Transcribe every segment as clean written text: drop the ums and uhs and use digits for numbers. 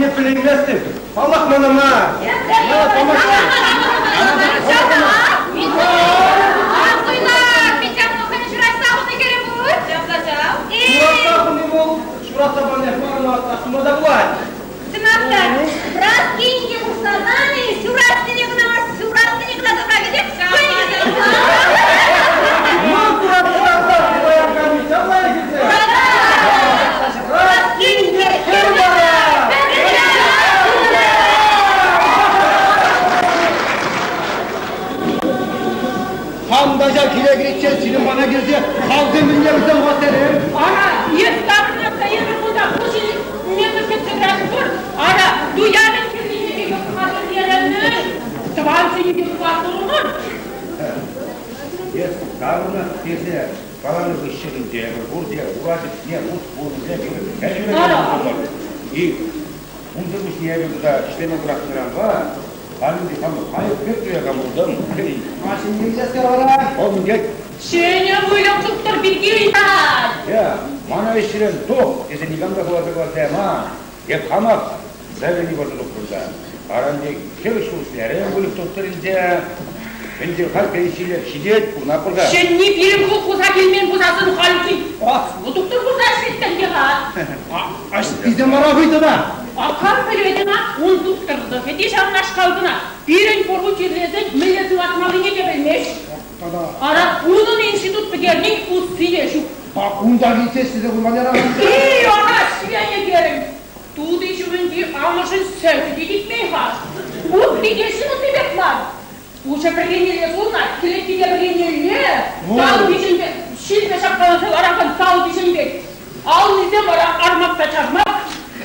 Хам пӗлейместӗп. Паллах мана ма. Ҫуратса хуни вӑл, ҫуратса пани мана астума та пулать. Чӑнах та, Праскинке пуҫласан-и, ҫурассине кӑна мар, ҫурассине кӑна тӑпра кӗтет. Ман ҫуратса пуянками ҫапла килсе. Праскинке хӗр вара! Хам та ҫав киле кӗриччен сирӗн пана килсе халсем мӗнле вӗсем хваттерем? Ара, эс таврӑнасса эпир кунта метр кӗтсе тӑратпӑр. Ара, туянӑн кирлине те хатӗрлерӗмӗр. Тӑвансене те хӑваттӑрӑмӑр. Эс таврӑнас тесе каланӑ хыҫҫӑн ӗнтӗ эпир пурте ура тӗпне вут хунӑ пек И унсӑр пуҫне эпӗ кунта ӗҫлеме пӑрахнӑранпа халь ӗнтӗ хам хайӑх пек туякан пултӑм. Машине илес вара. Вӑл мӗн Ҫӗнӗ выльӑх тухтӑр пирки ыйтать. Я, мана ӗҫрен тух тесе никам та хӑварса кӑларса яман. Эп хамах заявлени парса тухрӑм та. Аран хӗр ҫул ӗҫлерӗм выльӑх тухтӑр ӗнтӗ. Ӗнтӗ халь пенсиле ҫитет, пурӑнатпӑр-ха. Ҫӗнни пирӗн колхоза килмен пулсассӑн хальхи аслӑ тухтӑр пулса ӗҫлеттӗм те-ха. Ӑҫтисем вара хӑйтӑна? А кам пӗлет ӑна, ун тухтӑрлӑхӗ те ҫавнашкал кӑна. Пирӗн пӑру чирлесен мӗнле сыватмаллине те пӗлмест. Ара, унӑн институт пӗтернин усси те ҫук. Унта килсе ӗҫлесе курман яра. И, ӑна ҫленӗ терӗн. Тути ҫумӗнчи амӑшӗн сӗчӗ те типмен-ха. Утти те ҫын пек мар. Пуҫӗ пӗркенелле сулнать, кӗлетки те пӗркенелле. Тал пиҫен пек, ҫилпе ҫапкаланса ларакан тал пиҫен пек. Аллисем вара армак та чармак.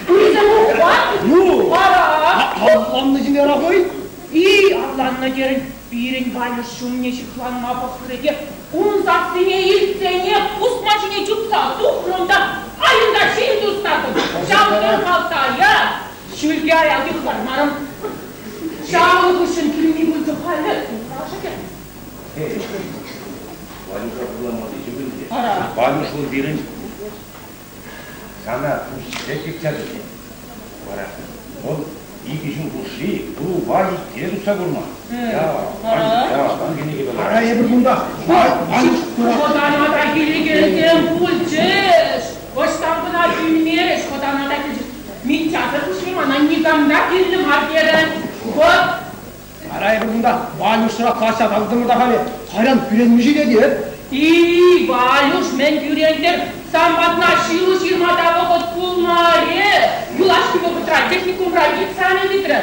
Урисем ухват. Ну, Ара. Авланнӑ ҫине хӑй. И, авланнӑ терӗн, пирӗн Валюш ҫумне ҫыхланма пӑхрӗ те ун сассине илтсенех пусма ҫине чупса тухрӑм та айӑнта ҫил тустартӑм. Ҫав тӑрхалтая ҫӳлте аялти хӑвармарӑм. Ҫавӑн хыҫҫӑн килми пулчӗ халӗ турашӑкӗ. Валюша пурламалли ҫук ӗнтӗ. Ара. Валюш вӑл пирӗн сана пуҫ тытса тӑчӗ. Вара вӑл икӗ ҫул хушши клуба икке тухса курман. Ара, эпир кунта Валюш Хӑтана та килекенсем пулчӗҫ. Ӑҫтан кӑна килмерӗҫ, хӑтана та килчӗҫ. Митясӑр пуҫне мана никам та кирлӗ мар терӗ. Вӑт. Ара, эпир кунта Валюшра каҫа талтӑмӑр та халӗ. Кайран кӳренмӗ-ши тетӗп? И, Валюш, мӗн кӳрентӗр? Сан патна ҫыру ҫырма та вӑхӑт пулмарӗ. Юлашки вӑхӑтра техникумра экзамен тытрӗ.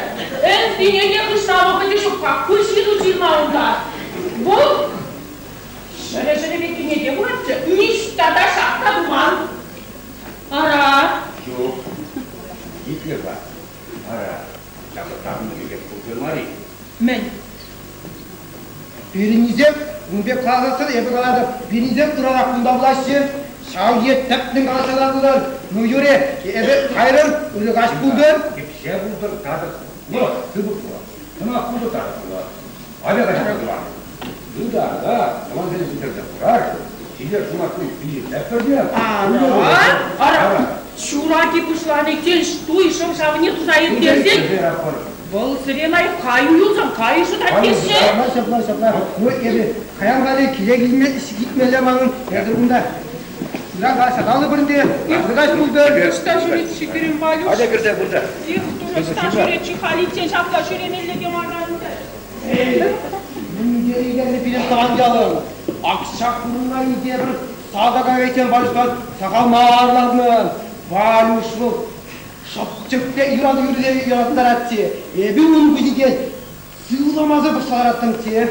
Ӗнсине те хыҫла вӑхӑчӗ ҫук-ха, ку ҫыру ҫырма унта. Вӑл ҫӗрӗ-ҫӗрӗ пеккине те куратчӗ, ниҫта та шак та туман. Ара. Ҫук, итле-ха. Ара, ҫакӑ тарӑн пекех пулчӗ мар-и? Мӗн? Пирӗннисем ун пек каласассӑн эпӗ калатӑп, пирӗннисем ыранах кунта пулаҫҫӗ. Ҫав е тӗплӗн калаҫса лартӑр. Ну, юрӗ, эпӗ кайрӑм, ырӑ каҫ пултӑр. Кӗпҫе пултӑр, татӑк пулать, сыпӑк пулать. Сӑмах пултӑр, татӑк пулать. Атя каҫа тӑван. Ытар та, тӑвансене пӗлтерсе хурар. Ҫитес шӑматкун пилӗклетпӗр те. Ара, ара, ҫураки пуҫланиччен туй шӑв-шавне туса ирттерсен, вӑл сире лайӑх каю юлсан кайӑ шӑтать теҫҫӗ. Ҫапла, ҫапла, ҫапла. Ну, эпӗ каян халӗ киле килме килмелле манӑн. Эсӗ кунта ыран калаҫса калӑпӑр ӗнтӗ. Ырӑ каҫ пултӑр. Ӑҫта ҫӳрет-ши пирӗн Валюш? Атя кӗрсе кунта. Эх, Турӑ, ӑҫта ҫӳрет-ши халиччен ҫапла ҫӳремелле те мар ӗнтӗ. Мӗн тери пирӗн тӑван ялӑм. Ак ҫак вырӑна илтепӗр салтака кайиччен Валюшпа сахал мар ларнӑ. Валюш вӑл шӑпчӑк пек юрату юраттаратчӗ. Эпир ун пуҫӗнчен сывламасӑр пӑхса лараттӑмччӗ.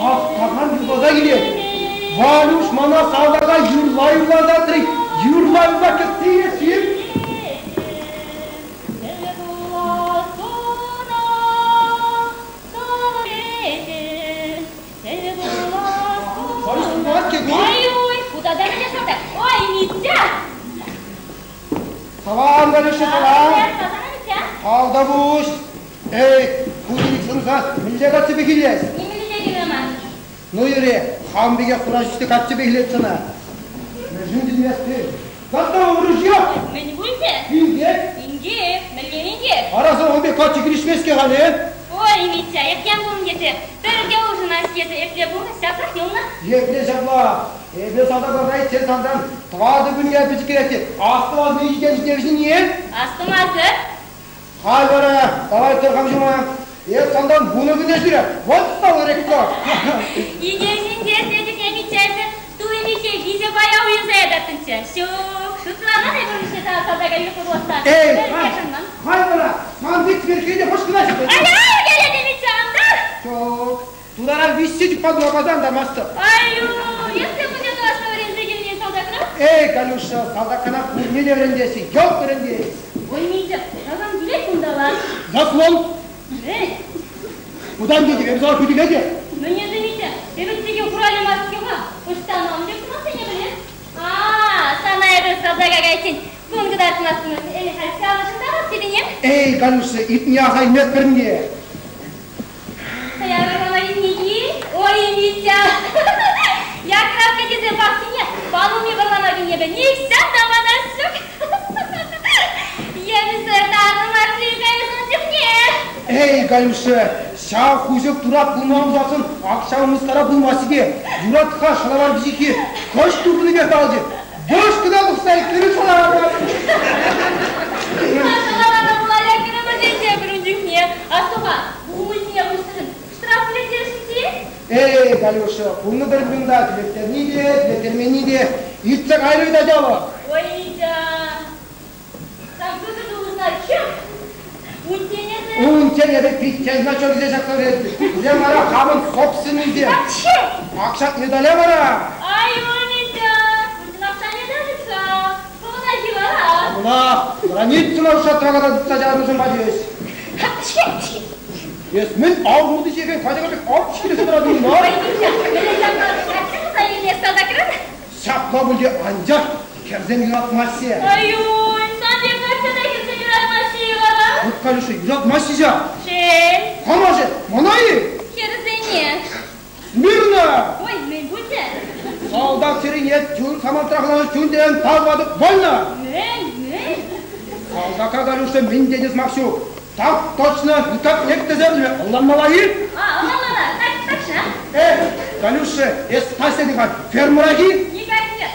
Ах, такам юрласа килет. Валюш мана салтака юрла-юрла ӑсатрӗ. Юрла-юрла кӗтсе илес-ши? Салам, Валюша, салам. Тавтапуҫ. Эй, ку сӑнса мӗнле каччӑ килес? Ну, юре, хам пекех хура ҫӳҫлӗ каччӑ пек илет сана. Мӗншӗн килместӗн? Застава в ружье! Мӗн пулчӗ? Инкек! Инкек, мӗнле инкек? Ара сан ун пек каччӑ килӗшмест-ҫке халӗ. Ой, Митя, епле пулнӑ тесе, пӗрре улшӑнас тесе епле пулнӑ, ҫаплах юлнӑ. Епле ҫапла? Эпӗ салтака кайиччен сантан 4 кун я пӗчӗкрех те астӑвасни ҫитен ҫитерсине. Астумасӑр. Халь вара, давай тӑр-хам ҫума. Эп сантан 10 кун ӗҫлӗ. Вот стал ректор. Йӗтем ҫинче ӗҫлетӗп Митяйсӑр. Туй миҫе виҫӗ пая уйӑрса ятаттӑнччӗ. Ҫук, шутламан эпӗ миҫе салтака юрӑхлӑ пуласса. Эй, Пӗрре шанман. халь вара, сан пек сверхе те хӑш кӑна ҫитет. Аля, келетӗ Митя, антар! Ҫук, тутара виҫсе чупма тухмасан та мастӑр. Аю, если мӗне тӑвасса вӗренсе килни салтакра? Эй, Галюша, салтакана пурне те вӗрентесси, йӑлт вӗрентес. Ой, Митя, такам килет кунталла. Заслон! Мӗн? Кутан тетӗп, эпӗ сана хӳтӗлетӗп. Мӗн эсӗ, Митя? Эпӗ сире хуралӗ мар-ҫке-ха. Ӑҫтан ун пек сӑмахсене пӗлес? А, сана эпӗ салтака кайиччен кун кӑтартмастӑн. Эй, халь ҫавӑншӑн та тетӗне? Эй, Галюша, иртни аса илместпӗр ӗнтӗ. Хӑяр илни Ой, Митя! Якрав тесе пахчине панулми вӑрлама килнӗ нихҫан та манас ҫук. Емсӗр татӑлмасси кайсан чухне. Эй, Галюша, ҫав хуҫӑк турат пулман пулсассӑн ак ҫав мыскара пулмасть те. Юрать-ха шӑлавар пиҫиххи кӑшт туртнипех калчӗ. Вӑш кӑна тухса ӳкрӗ шӑлавар. Шӑлавара пула лекрӗмӗр те пӗр ун чухне. Астуха, пуху ҫине пуҫсӑрӑн штраф тӳлеттересшӗн-и? Эй, Галюша, пулнӑ пӗр кунта тӳлеттерни те, тӳлеттерменни те иртсе кайрӗ вӗт ачалӑх. Ой, Митя, сан кӑкӑр тулӑшна чӑх! Унччен эсӗ... Унччен эпӗ пиччен значок илсе ҫакса вӗреттӗм. Вӗсем вара хамӑн собственныйсем. Вообще! Ак ҫак медале вара! Ай, Митя, унччен акҫа медаль-ха. Хӑвна вара. Мана границӑна ушатракана тытса чарнӑшӑн пачӗҫ. Эс мӗн авмӑлти ҫекен качака пек ап ҫилесе тӑратӑн мар? Ой, Митя, мӗнле ҫапла качча илме салтакран? Ҫапла пулчӗ, анчах хӗрсем юратмаҫҫӗ. Ай-ой, сан пек качча та хӗрсем юратмаҫҫӗ-и вара? Вот, Калюша, юратмаҫҫӗ ҫав. Шел. Кама-ши? Мана-и? Хӗрсене. Смирно! Ой, мӗн пулчӗ? Салтак чӗрине чун самантрахланӑ чун-чӗрен тавлатӑп вольно! Мӗн, мӗн? Салтака Галюша мӗн тенӗ сӑмах ҫук. Так точно, никак нет тесе ӑнланмалла-и? А, ӑнланмалла. Так, точно. Эх, Галюша, эс тася фермӑра-и? Никак нет.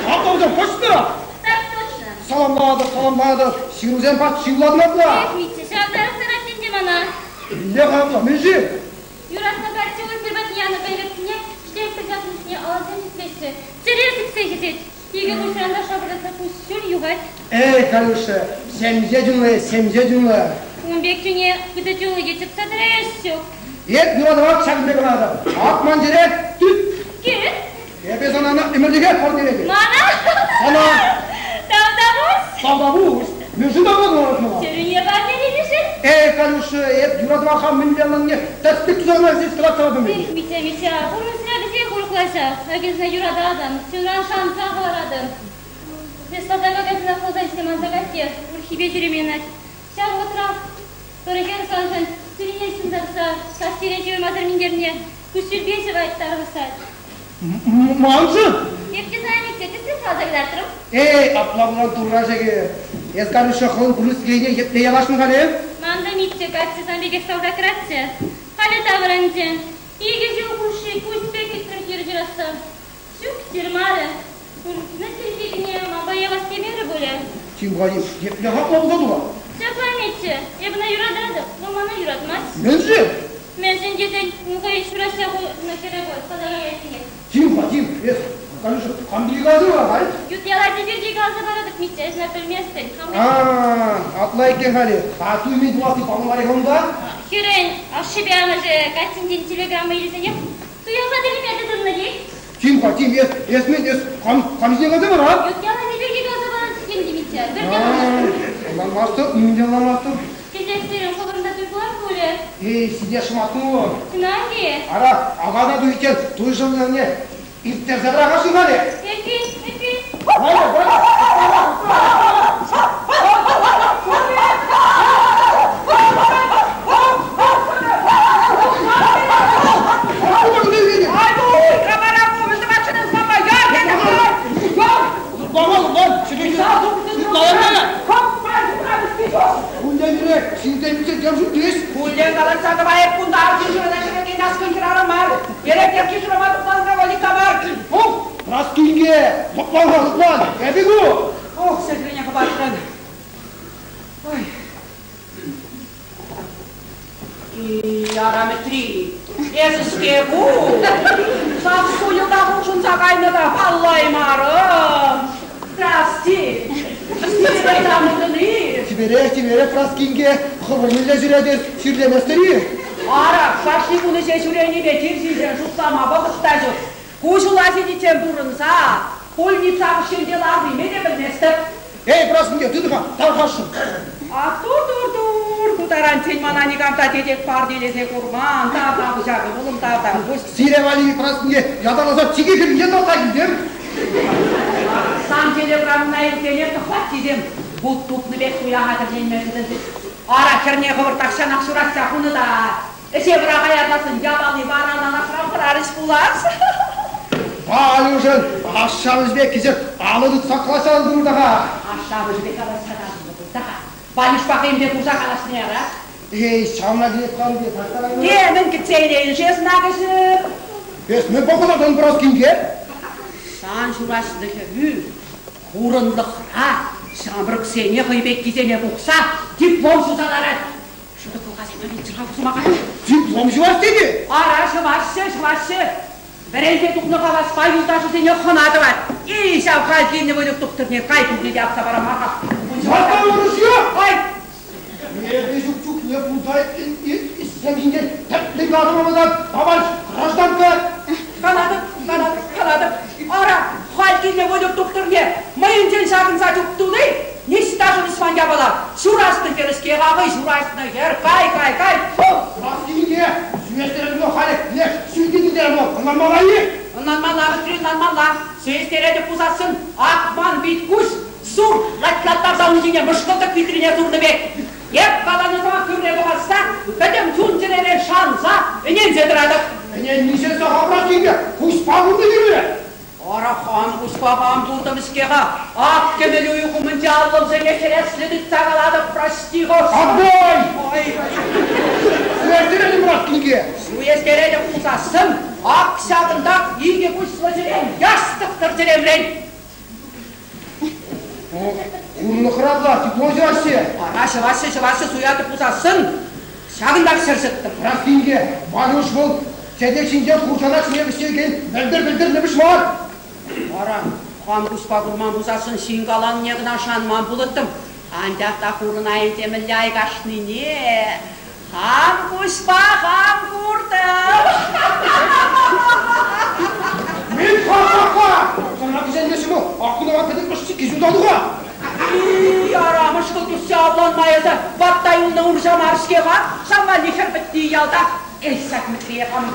Апла точно? Так точно. Саламлатӑп, саламлатӑп. Ҫырусем пат ҫырладӑн апла. Эх, Митя, ҫав тарӑхтарать ӗнтӗ мана. Мӗнле-ха апла, мӗн-ши? Юратнӑ каччӑ уй-хир патне янӑ конвертсене штемпель ҫакнӑ алӑсем ҫӗклеҫҫӗ. Чӗре сиксе хӗсет. Икӗ куҫран та шапӑртатса куҫҫуль юхать. Эй, Галюша, ҫемҫе чунлӑ, ҫемҫе чунлӑ. Ун пек чуне хытӑ чунлӑ те чӑтса тӑраяс ҫук. Эп юратӑвах ҫакӑн пек калатӑп. Ак ман чӗре тӳт. Кӳт. Эпӗ сана ӗмӗрлӗхе парнелетӗп. Мана? Сана. Тавтапуҫ. Тавтапуҫ. Мӗншӗн тавтапуҫ мана? Чӗрӳне парнелетӗшӗн? Эй, Калюша, эп юратӑва хам мӗнле ӑнланнине тӗспек туса кӑна сес кӑларса патӑм. Эх, Митя, Митя, пурнӑҫра вӗҫех урӑхлаҫа. Акӑ юрататӑн, чунран шанса хӑваратӑн. Эс салтака кайсанах пулса ӗҫле манса кать те, урӑххипе ҫӳреме ӑнать. Ҫав вӑхӑтрах пӗр хӗр саншӑн чӗрине ҫунтарса каҫсерен ҫывӑрмасӑр минтерне куҫҫульпе ҫӑвать тарӑхсать. Маншӑн? Эп те сана Митя тӗслӗх каласа кӑтартрӑм. Эй, апла пулсан турра шӗкӗр. Эс, Галюша, хӑвӑн пурнӑҫ телейне епле ялашнӑ-ха Ман та Митя каччӑ сан пекех салтакраччӗ. Халӗ таврӑнчӗ. Икӗ ҫул хушши куҫ пек кӗтрӗм хир ҫырасса. Ҫук, ҫырмарӗ. Мӗн чӗлхине манпа явас темерӗ пулӗ. Чим-ха, епле-ха апла пулса тухать? Ҫапла, Митя, эп ӑна юрататӑп, вӑл мана юратмасть. Мӗншӗн? Мӗншӗн тесен ун хӑйӗн ҫураҫса хунӑ хӗрӗ пур, салтака каяссине. Чим-ха, чим, эс, Галюша, кам пирки каласа парать? Ют яла пирки каласа паратӑп, Митя, эс ӑна пӗлместӗн. А, апла иккен халӗ. А туйми пуласси паллӑ мар-и-ха унта? Хӗрӗн ашшӗпе амӑшӗ каччинчен телеграмма илсенех туя хатӗрлеме тытӑннӑ тет. Чим-ха, чим, эс, эс мӗн, эс кам, кам ҫине каласа парать? Ют яла пирки каласа парать тем те, Митя, пӗрте ӑнланмастӑп. Ӑнланмастӑп, нимӗн те ӑнланмастӑп. Кӗҫех сирӗн хӑвӑрӑн та туй пулать пулӗ. Эй, сине шӑматтун. Чӑнах-и? Ара, акана туйччен туй шӑллӑнне ирттерсе пӑрахасшӑн халӗ. Эппин, эппин. Валя, Валя, Ай, Праскинке, лӑплан-ха, лӑплан, эпӗ ку! Ох, сехрене хӑпартрӑн. Ой. Яра Мӗтри, эсӗ-ҫке ку! Сассу йӑлтах улшӑнса кайнӑ та паллаймарӑм. Здрасте! Сывӑ-и? Чиперех, чиперех, Праскинке, хӑвӑр мӗнле ҫӳретӗр, чирлеместӗр-и? Ара, кашни кун ӗҫе ҫӳренипе чир ҫинчен шутлама вӑхӑт та ҫук. Ку ҫула ҫитиччен пурӑнса, пульница хушшинче ларнине те пӗлместӗп. Эй, Праскинке, тытӑр-ха, тархасшӑн. Ах, тур-тур-тур, ку таранччен мана никам та тетек парнелесе курман. Тавтапуҫ ывӑлӑм, тавтапуҫ. Сире валли, Праскинке, ятарласа чике хӗрринчен татса килтӗм. Сан телеграммӑна илсенех тӑхлаччисем вут тупнӑ пек туя хатӗрленме тытӑнчӗҫ. Ара, хӗрне хӑвӑр тахҫанах ҫуратса хунӑ та ӗҫе вӑраха ярласын япали вара ӑна хӑрарӗҫ пулас. Валюшӑн ашшӗ-амӑшӗпе кӗҫех алӑ тытса калаҫса тӑтӑмӑр-та-ха. Ашшӗ-амӑшӗпе калаҫса татӑлтӑмӑр-та-ха. Валюшпа хӑйӗнпе курса калаҫни ара. Эй, ҫавна килет каланипе таҫта кайнӑ. Темӗн кӗтсе илейӗн-ши эс кӗҫӗр? Эс мӗн пӑхӑнатӑн, Праскинке? Сан ҫураҫнӑ хӗрӳ хурӑнлӑхра ҫамрӑксене хӑй пеккисене пухса диплом ҫуса ларать. Шӑтӑклӑхасем илчӗ-ха пусӑма Диплом ҫӑвас тени? Ара, ҫӑваҫҫӗ, ҫӑваҫҫӗ. Вӗренсе тухнӑ хаваспа юлташӗсене хӑна тӑвать. Эй, ҫав халь килнӗ выльӑх тухтӑрне кай пулнӑ те акса парама-ха. Ай! Эпӗ ҫук чухне пулса ӗҫсем ҫинчен тӗплӗн каласа товарищ гражданка! Калатӑп, калатӑп, калатӑп. Ара, халь килнӗ выльӑх тухтӑрне мӑйӗнчен ҫакӑнса чуп туни ниҫта шӑнӑҫман япала. Ҫураҫнӑ хӗр-ҫке-ха хӑй, ҫураҫнӑ хӗр. Кай, кай, кай. Фу! Праскинке, сӳестеретӗп халӗ, леш сӳнтетӗп ӑнланмалла-и? Ӑнланмалла, вӗтри, ӑнланмалла. Сӳестеретӗп пусассӑн акман пит-куҫ сур латлаттарса ун ҫине мӑшкӑлтӑк витрине сурнӑ пек. Эп каланӑ сӑмах тӳрре тухасса пӗтӗм чун-чӗререн шанса, ӗненсе тӑратӑп. Ӗненнисен сахал Праскинке, куҫпа курнӑ кирлӗ. Ара, хам куҫпа хам куртӑм-ҫке-ха. Ак кӗмӗл уйӑх умӗнче аллӑмсене хӗреслӗ тытса калатӑп, прости, Господи. Отбой! Ой! Суестеретӗп, Праскинке. Суестеретӗп пулсассӑн, ак ҫакӑнтах икӗ куҫлӑ чӗрем яштӑхтӑр чӗремрен. Хурлӑхра та диплом ҫыраҫҫӗ. Ара, ҫӑваҫҫӗ, ҫӑваҫҫӗ, суятӑп пулсассӑн, ҫакӑнтах ҫӗр ҫӑттӑм. Праскинке, Ванюш вӑл чечек ҫинче куршанак ҫине вӗҫтерекен вӗлтӗр-вӗлтӗр лӗпӗш мар. Ара, хам куҫпа курман пулсассӑн ҫын каланине кӑна шанман пулӑттӑм. Анчах та хурӑн айӗнче мӗнле айкашнине хам куҫпа хам куртӑм. Мӗн ха-ха-ха! Сана кӗҫенмеҫҫӗ Аккунава пӗтӗм ӑш-чикки ҫунса туха! Ара, мӑшкӑл тӳссе авланма эсӗ ватта юлнӑ урҫа мар-ҫке-ха. Ҫав валли хӗр пӗтни ялта. Эй, ҫак Мӗтрие хамӑн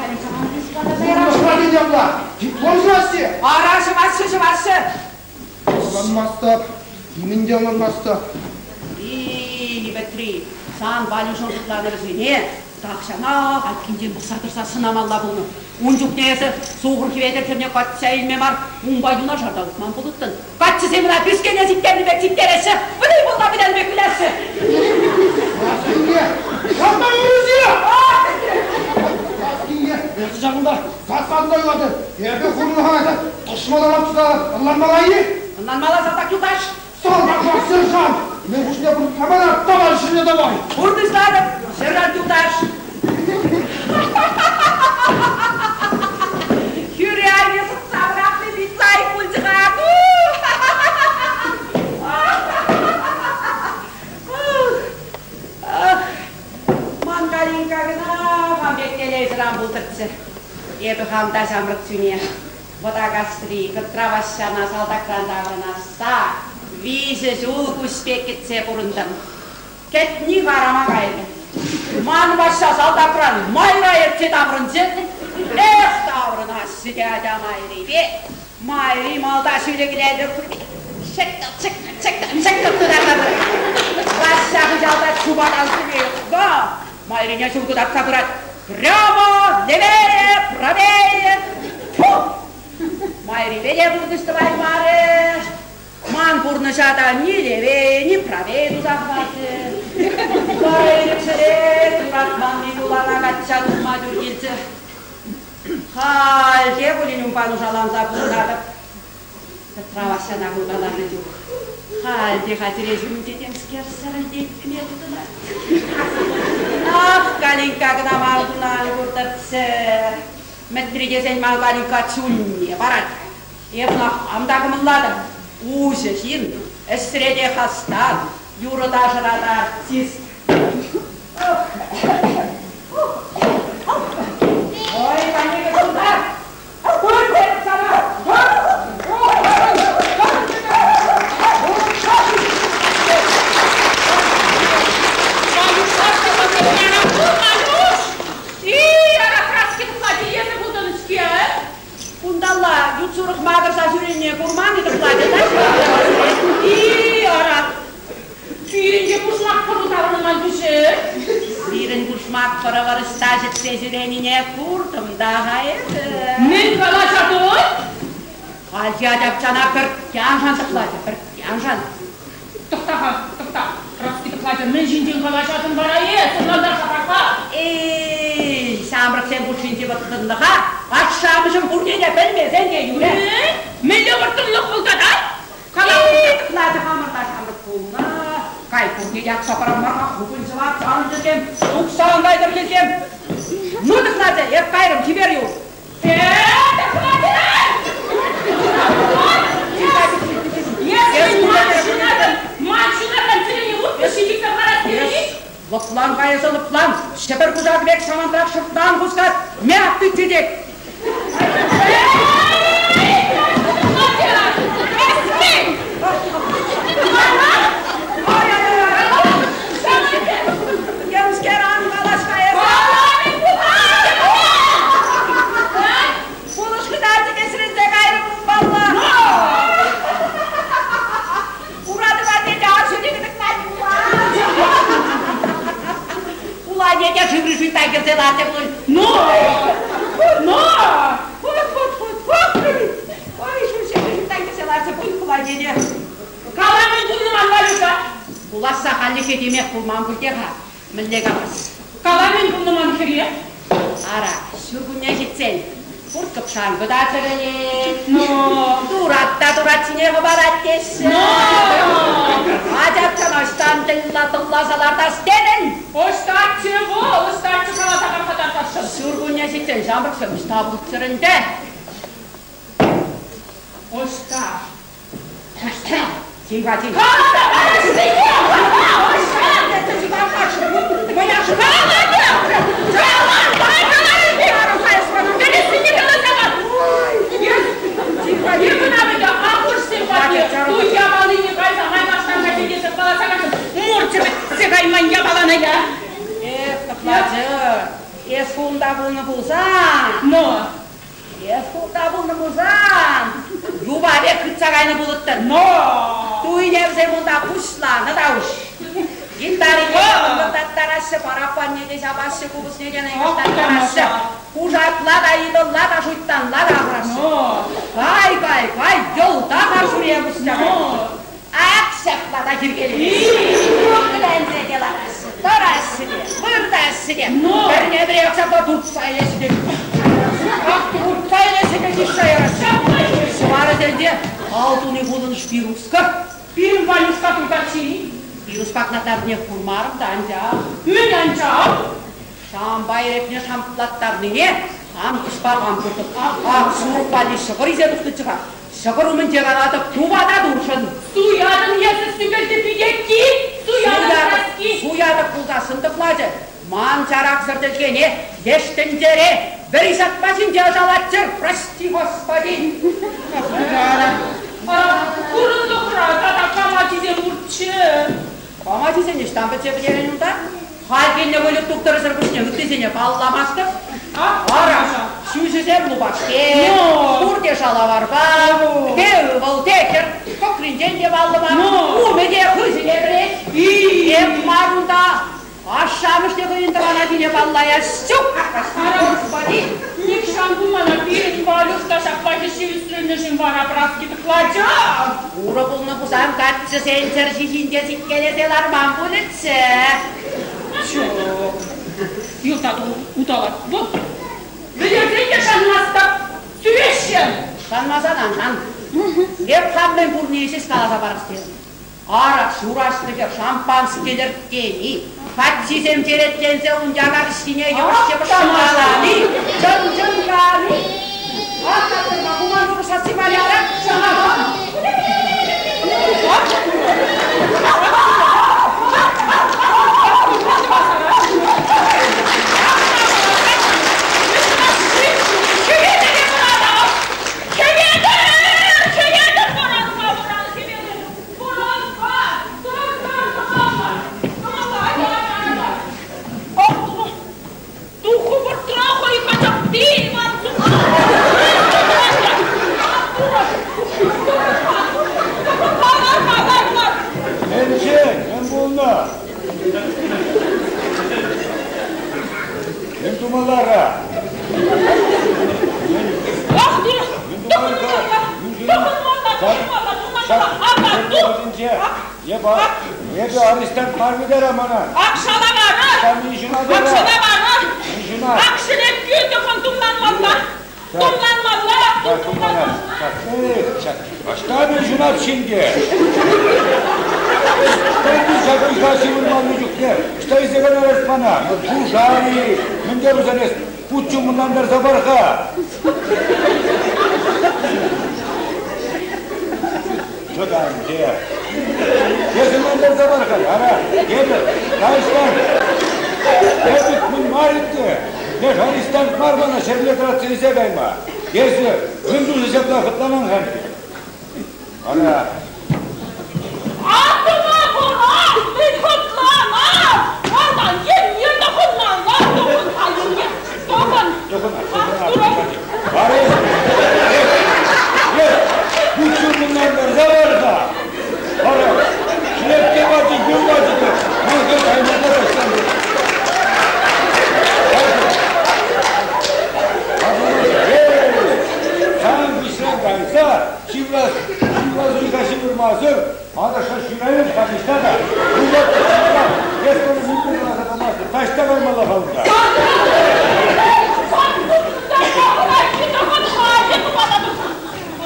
Пурнӑҫра апла, диплом ҫыраҫҫӗ. Ара, ҫӑваҫҫӗ, ҫӑваҫҫӗ. Ӑнланмастӑп, нимӗн те ӑнланмастӑп. И, Мӗтри, сан Валюшӑн шутланӑ вӗсене тахҫанах айккинчен пӑхса тӑрса сӑнамалла пулнӑ. Ун чухне эсӗ Сухӑр Хӗветӗр хӗрне качча илме мар, унпа юнашар та утман пулӑттӑн. Каччӑсем ӑна пӳскене сиктернӗ пек сиктереҫҫӗ, вылей-пулла вылянӑ пек выляҫҫӗ. Праскинке, ҫавна юрӑҫи! Праскинке, эсӗ ҫакӑнта сассанта юлатӑн. Эпӗ хурлӑха кайса тӑшмана лапса ӑнланмалла-и? Ӑнланмалла, салтак юлташ. Салтак мар, сержант! Мӗн хушне пурнӑҫламана товарищ рядовой! Пурнӑҫлатӑп, сержант юлташ. Хӳре айне сӑхса пӑрахни пит лайӑх пулчӗ-ха. Ах, ман Калинка кӑна хам пек телейсӗр ан пултӑрччӗ. Эпӗ хам та ҫамрӑк чуне Вӑтакасри Кӑтра Ваҫҫана салтакран таврӑнасса 3 ҫул куҫ пек кӗтсе пурӑнтӑм. Кӗтни харама кайрӗ. Ман Ваҫҫа салтакран майра ертсе таврӑнчӗ. Эх, таврӑнасчӗ те ача майрипе. Майри малта ҫӳлӗклетӗр. Чӗк-чӗк-чӗк-чӗк тытарса пырать. Ваҫҫа хыҫалта чупакан сӗме Майрине ҫул кӑтартса пырать. Прямо, левее, правее. Фу! Майрипе те пурнӑҫ тӑваймарӗ. Ман пурнӑҫа та ни левее, ни правее туса хӑварчӗ. Кайрӗ юратман Микулана качча тухма тӳр килчӗ. Халь те пулин унпа нушаланса пурӑнатӑп. Кӑтра Ваҫҫана куркаланӑ чух халь те хатӗре ҫумӗнче темскер сӗрӗлтетме тытӑнать. Ах, Калинкка кӑна ман куна ан куртӑрччӗ. Мӗтри тесен ман Калинкка чунне парать. Эп ӑна хам та кӑмӑллатӑп. Уҫӑ ҫын, ӗҫре те хастар, юрӑ-ташӑра та артист. Ой, Ванюка, кунта! Кунталла ют сурӑх макӑрса ҫӳренине курман-и тӑхлачӑ та? И, ара, пирӗн те пушмак пӑру таврӑнман кӗҫӗр. Сирӗн пушмак пӑрӑвӑр ӑҫта ҫӗтсе ҫӳренине куртӑм та-ха эпӗ. Мӗн калаҫатӑн? Хальхи ачапчана пӗртте ан шан тӑхлачӑ, пӗртте ан шан. Тӑхта-ха, тӑхта. Праски тӑхлачӑ, мӗн ҫинчен калаҫатӑн вара эс? Ӑнлантарса пар-ха. Эй, ҫамрӑксем хушшинчи вӑрттӑнлӑха ашшӗ-амӑшӗн пурне те пӗлмесен те юрӗ. Мӗн? Мӗнле вӑрттӑнлӑх вӑл тата? Калаҫу хамӑрта ҫамрӑк пулнӑ. Кай пурне те акса парам мар-ха, хупӑнчӑла чанчӑсем, тухса ан кайтӑр килсем. Ну, тӑхлачӑ, эп кайрӑм, чипер юл. Лӑплан кайӑсӑ лӑплан, Ҫӗпӗр кушак пек самантрах шӑртлан хускат, мяк тытчӗ тет. Темскер ан калаҫ-ха эсӗ. Пулӑш хытарчӗ кӗсрӗнсе кайрӗ пулмалла. Ура тӑвать те арҫынни кӑтӑклать пулас. Улане те шыври шуйттан кӗрсе ларчӗ пуль. Но! Но! Хут, хут, хут, хут! Ой, шуйттан шуйттан кӗрсе ларчӗ пуль хулане те. Кала мӗн пулнӑ ман Валюша? Пуласса хальлӗхе темех пулман пуль те-ха. Мӗнле калас? Кала мӗн пулнӑ ман хӗре? Ара, ҫуркунне ҫитсен хурт-кӑпшанкӑ та чӗрӗлет. Но! Турат та турат ҫине хӑпарать теҫҫӗ. Но! Ачапчана ӑҫтан тӑлласа лартас тетӗн? Ӑҫтаччӗ вӑл? Ӑҫтаччӗ каласа парса Ҫуркунне ҫитсен ҫамрӑксем ӑҫта пулччӑр ӗнтӗ? Ӑҫта? Ӑҫта? Тихо, тихо. Эх, тӑхлачӑ, эс хунта пулнӑ пулсан. Но! Эс хунта пулнӑ пулсан, юпа пек хытса кайнӑ пулӑттӑн. Но! Туйне вӗсем унта пуҫланӑ та уш. Гитарине ӑнкӑртаттараҫҫӗ, параппанне те ҫапаҫҫӗ, купӑсне те нӑйкӑштаттараҫҫӗ. Кушакла та, йытӑлла та, шуйттанла та ахӑраҫҫӗ. Кай, кай, кай, йӑлтах арҫуре пуҫҫа. Ак ҫапла та хиркелеме. Кукленсе те лараҫҫӗ, тӑраҫҫӗ те, выртаҫҫӗ те. Пӗрне-пӗрех ҫапла туртса илеҫҫӗ те. Ак туртса илеҫҫӗ те йышша яраҫҫӗ. Ҫӑварӗсенче ал туни хулӑн шпируска. Пирӗн Ванюшка туртатчи. Пирус паклаттарнине курмарӑм та анчах. Мӗн анчах? Шампа эрехне шамплаттарнине хам куҫпа хам куртӑм. Ак сурӑх валли ҫӑкӑр илсе тухнӑччӗ-ха. Ҫӑкӑр умӗнче калатӑп, тупата туршӑн. Суятӑн эсӗ сӳкӗлтӗ пикекки, суятӑн праски. Суятӑп пулсассӑн тӑхлачӑ. Ман чараксӑр чӗлхене леш тӗнчере вӗри ҫатма ҫинче ӑшалатчӑр, прости господи. Хурӑнлӑхра тата кама тесе пурччӗ? Кама тесен ӑҫтан пӗлсе пӗтерен унта? Халь килнӗ выльӑх тухтӑрсӑр пуҫне ыттисене палламастӑп. Ара, ҫӳҫӗсем лупашке, пурте шалаварпа, те ывӑл, те хӗр, кӑкринчен те паллӑ мар, умӗ те хыҫӗ те пӗлет. Эп мар унта, ашшӗ-амӑшне хӑйӗн тӑван ачине паллаяс ҫук. Господи! Нихҫан пулмана пирӗн Валюш та ҫапла хӗҫҫи ӳсрӗннӗшӗн вара праски тӑхлача. Урӑ пулнӑ пулсан каччӑсен чӗрҫи ҫинче сиккелесе ларман пулӗччӗ. Ҫук. Юлта уталать вӑл. Вӗлерсен те шанмастӑп. Сӳреҫҫӗ. Шанмасан ан шан. Эп хам мӗн курнине ҫеҫ каласа парас терӗм. Ара, ҫураҫнӑ шампански лӗрккени, каччисем черетленсе ун яка ҫине йӑваш-йӑваш калани, чӑн-чӑн кали. Ах, тӑрма, куман турӑшасси мар яра, Хӗветӗр! Хӗветӗр! Вӑранма, вӑран, Хӗветӗр! Вӑранма! Тӑр, тӑр, тӑмалла! Тӑмалла, атя, атя, атя! Ах, турӑ! Тухӑ вӑртра хӑй качакти ман суха! Ах, турӑ! Тӑхӑн-ха! Тӑхӑн-ха, лар-ха, лар, лар! Мӗншӗн? Мӗн пулнӑ? Мӗн тумалла-ра? Ах, турӑ! Тӑхӑнмалла! Тӑхӑнмалла, тӑхӑнмалла, тумалла! Апа, тух! Эпӗ арестант мар вӗт-ара мана. Ак шалавара! Ак шалавара! Ак шӗлепкӳ тӑхӑн тумланмалла! Тумланмалла! Тумланмалла! Ӑҫта мӗн ҫунат ҫинче? Ӑҫта ыйха ҫывӑрмалли чухне? Ӑҫта илсе каяс мана? Пушар-и? Мӗн те пулсан эс пут чумӑнлантарса пар-ха. Чӑтанчӗ. Эс ӑнлантарса пар-ха. Ара, эпӗ арестант. Эпӗ мӗн мар ӗнтӗ. Леш арестант мар мана ҫӗрле тӑратса илсе кайма. Эсӗ мӗн туса ҫапла хӑтланан-ха ӗнтӗ? Ара. Атӑма пӑрах, мӗн хӑтланан? Малтан енне тӑхӑнмалла, тӑхӑн-ха енне, тӑхӑн. Тӑхӑна, тӑхӑна. Ара, эс, пут ҫумӑнлантарса пар-ха. Ара, шлепке пачӗ, юр пачӗ те, ман хӑй каймалла таҫтан. Сан хыҫран кайса, ҫыврас, ҫыврас ыйха ҫывӑрмасӑр, аташса ҫӳрейӗн-ха ниҫта та. Эс мана нимпе каласа памастӑн, таҫта каймалла-ха унта.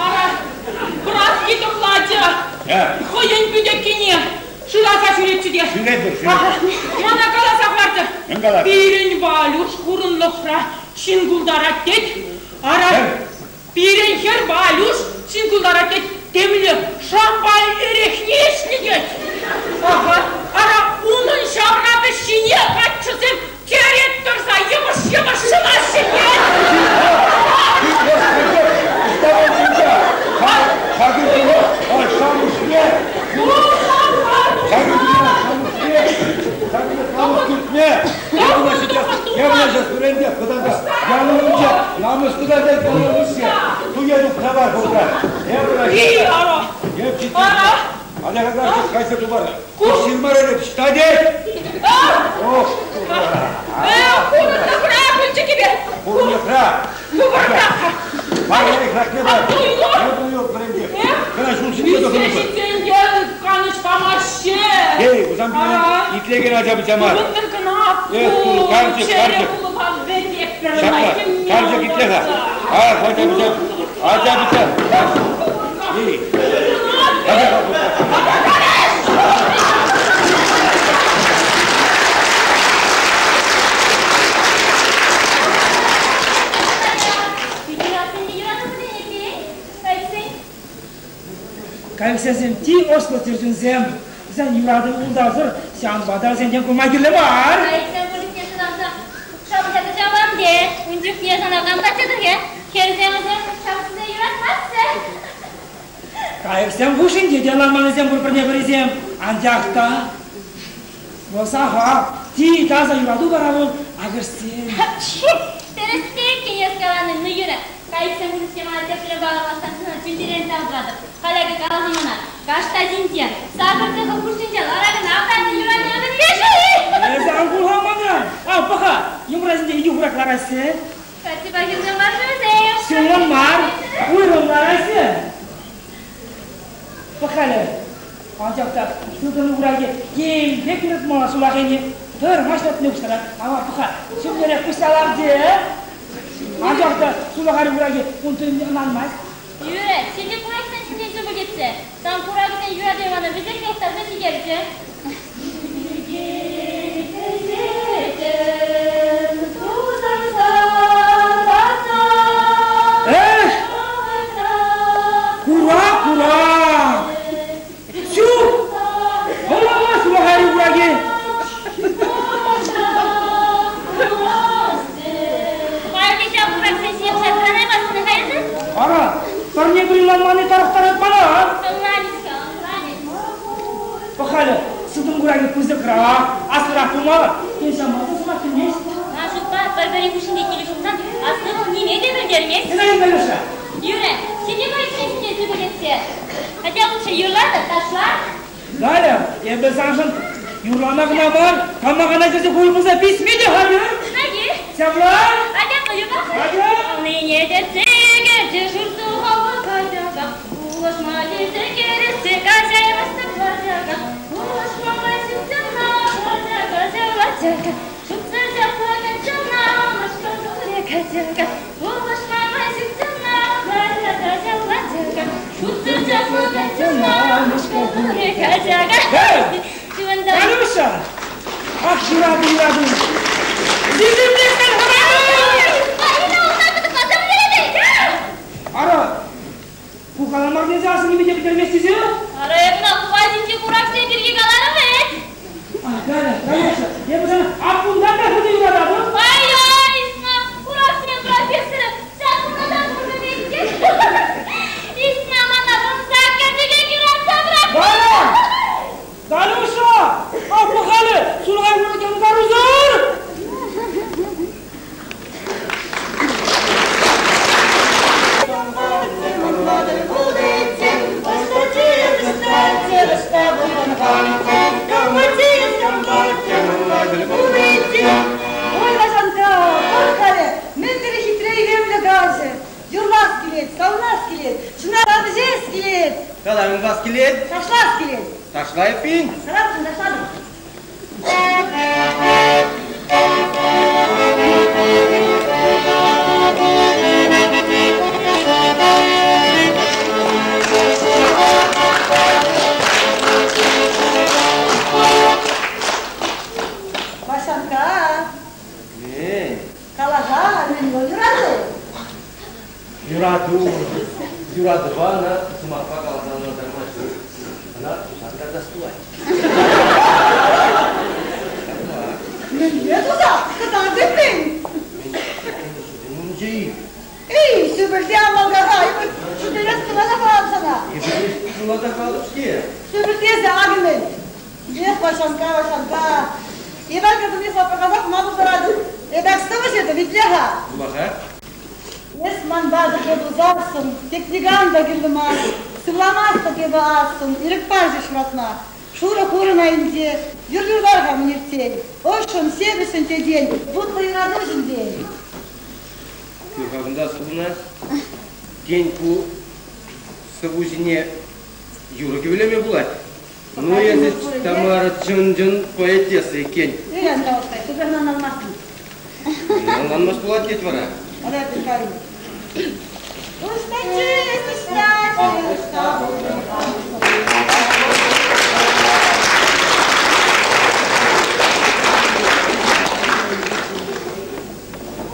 Ара, Праски тӑхлачӗ. Хӑйӗн пӳтеккине шыраса ҫӳретчӗ те. Ҫӳретӗр, ҫӳретӗр. Мана каласа хӑварчӗ. Мӗн калать? Пирӗн Валюш хурӑнлӑхра ҫын култарать тет. Ара, пирӗн хӗр Валюш ҫын култарать тет. Темле шампань эрехне ӗҫнӗ тет. Аха, ара, унӑн ҫавра пӗҫҫине каччӑсем черет тӑрса йӑвӑш-йӑвӑш шӑлаҫҫӗ тет. Хурӑнлӑхра пулчӗ кипе. Хурӑнлӑхра. Хурӑнлӑхра. Ӳссе ҫитсен те канӑҫ памаҫҫӗ. Эй, вӗсем итлекен ача-пӑча мар. Тупӑнтӑр кӑна. Эх, турӑ, карчӑк, карчӑк. Ҫапла, карчӑк итле-ха. Ах, ача-пӑча, ача-пӑча. Эй, ача-пӑча. Кайӑксем ти ӑслӑ чӗрчунсем, вӗсен юратӑвӗ ултавсӑр, ҫавӑнпа та вӗсенчен кулма кирлӗ мар. Кайӑксем пурнӑҫне шыраса шапӑҫа тӑчавам те, ун чухне сана кам качча тухӗ? Хӗрсем вӗсем шапӑҫса юратмаҫҫӗ. Кайӑксем хушшинче те ӑнланманнисем пур пӗрне-пӗрисем, анчах та вӑл сахал, ти таса юрату вара вӑл акӑшсен. Тӗрӗс кӗнес каланӑ, ну юрӗ. Кайӑксем пурнӑҫне мана тӗплӗ палӑртсан чун-чӗререн тав тӑватӑп. Халь кала-ха мана, кашта ҫинче, сакӑр тӑхӑр хушшинче ларакан автанӑн юратнӑ мӗнле-ши? Эсӗ ан кул-ха мана. Ав, пӑха, йӑмра ҫинче икӗ хурак лараҫҫӗ. Каччӑпа хӗрсем мар-ши вӗсем? Ҫӑмӑл мар, уйрӑм лараҫҫӗ. Пӑх-халӗ, анчах та сылтӑм урайне тем пек юратмалла сулахайне тӑр маҫлатни пуҫтарать. Ава, пӑха, ҫумнерех пуҫса ларчӗ. Анчах та сулахай урайне ун туйӑмне ӑнланмасть. Юрӗ, ҫитӗ кураксен ҫинчен сӳпӗлтетсе. Сан кураксен юратӑвӗ мана вӗҫех йӑлӑхтарса ҫитерчӗ. Эх, курак, курак! Ҫук! Вӑл сулахайри кураки! Ара, пӗрне пӗри ланманни тарӑхтарать мана. Ӑнланӗҫ-ха, ӑнланӗҫ. Пӑх-халӗ, сылтӑм куракӗ пысӑкрах, аслӑрах пулмалла. Тен, ҫавӑнпа сӑмах килмест. Ман шутпа, пӗр-пӗрин хушшинче килӗшӳ пулсан, асли вӑл ниме те пӗлтермест. Зинаида Алеша! Юрӗ, ҫитӗ кайӑксен ҫинчен сӳпӗлтетсе. Хотя лучше юрла та ташла. Галя, эпӗ саншӑн юрлама кӑна мар, кама кӑна кӗрсе хуй пулса писме те хатӗр. Наги. Ҫапла? Атя, юрла. Атя. Аллине тӗртсе кӗчӗ шур сухаллӑ качака. Пулӑшма тесе кӗрессе каҫаймастӑп лачака. Пулӑшма май ҫитсен лачака, лачака. Шутсӑр ҫапла каччана мӑшкӑл турӗ качака. Пулӑшма май ҫитсен лачака, лачака. Шутсӑр ҫапла каччана мӑшкӑл турӗ качака. Чӑвӑнта. Алеша! Ах, юрату, юрату! Сисӗнместӗн Ара, ку каламар тесе асӑннипе те пӗтермест тесе? Ара, эпӗ на пухасенчи кураксем пирки каларӑм вӗт. Галя, Галюша, эпӗ сана аппунтан та хытӑ юрататӑп. Ай-ай, Исма, кураксен профессорӗ ҫак куна та курнӑ пек. Исма мана тӑнса кӗртеке юратса пӑрахнӑ. Галя! Галюша! Ах, пӑх-халӗ, сулахай куракан карусӑр! Ой, Ваҫанка, пӑх-халӗ, мӗн тери хитре илемлӗ каҫӑ. Юрлас килет, савӑнас килет, чуна вӗҫес килет. Тата юрлас килет. Ташлас килет. Ташла эппин. Саратшӑн ташлатӑп. Ваҫанка, Мӗн? кала-ха, мӗн вӑл юрату? Юрату. Юратӑва ӑна сӑмахпа каласа ӑнлантарма ҫук. Ӑна туса кӑтартас пулать. Мӗнле туса кӑтартӑн мӗн? Мӗн Эй, сӳпӗлте амалкаха, эпӗ шӳтлес кӑласа калам сана. Эпӗ суласа калӑп-ҫке. Сӳпӗлтесе акӑ мӗн. Эх, Ваҫанка, Ваҫанка. Иван Капитонович лапӑркасах ма пултаратӑн? Эпӗ сӑвӑ ҫыртӑм, итле-ха. Вула-ха. Эс манпа пӗрле пулсассӑн, тек никам та кирлӗ мар. Сывламастӑп эпӗ ассӑн, ирӗк парчӗ ҫуратма. Шурӑ хурӑн айӗнче юр юрлар-ха мӗн иртсен. Ӑшшӑн, сепӗҫҫӗн тетен, вутлӑ юрату ҫинчен. Кӳрхакӑнта сывлӑнать. Тен, ку сӑвву ҫине юрӑ кӗвӗлеме пулать. Ну, эсӗ, Тамара, чӑн-чӑн поэтесса иккен. Эй, Анталкай, супер ӑнланмастӑн. Ӑнланмасть пулать тет вара. Ара, пускай. Ӑҫтаччӗ, ӑҫтаччӗ, ӑҫта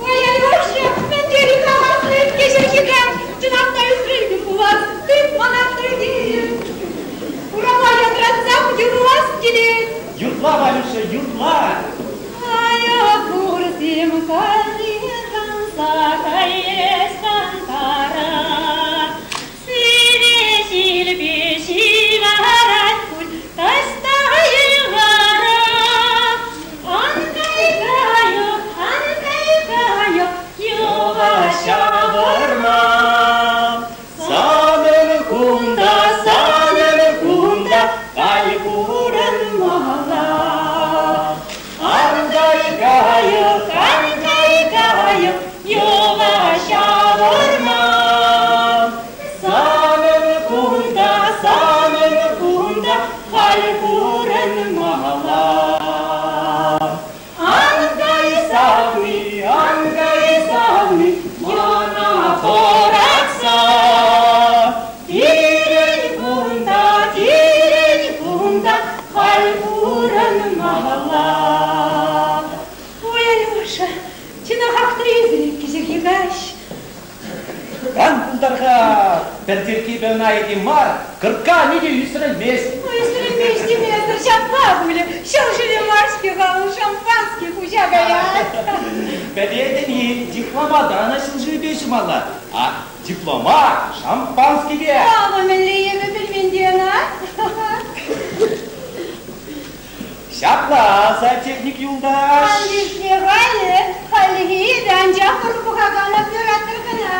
Ой, Алеша, мӗн тери хаваслӑ ӳпке каҫ. Чӑнах та ӳсрӗн пулас, тыт мана тӗлтен. Урама янратсах юрлас килет. Юрла, Валюша, юрла! Ая курсем калле канса кайрӗҫ кантара. Пӗр тиркепе ӑна этем мар, кӑркка ами те ӳсӗрӗлмест. Ӳсӗрӗлмест темесӗр ҫапла пулӗ. Ҫӑл шывӗ мар-ҫке-ха ун, шампански хуҫа каять. Пӗлетӗн-и, дипломата ӑна ҫӑл шывӗпе ҫумалла, а диплома шампанскипе. Авӑ мӗнле эпӗ пӗлмен те ӑна. Ҫапла, сантехник юлташ. Ан тӳсме халӗ, хальлӗхе эпӗ анчах пӑру пӑхакан оператор кӑна.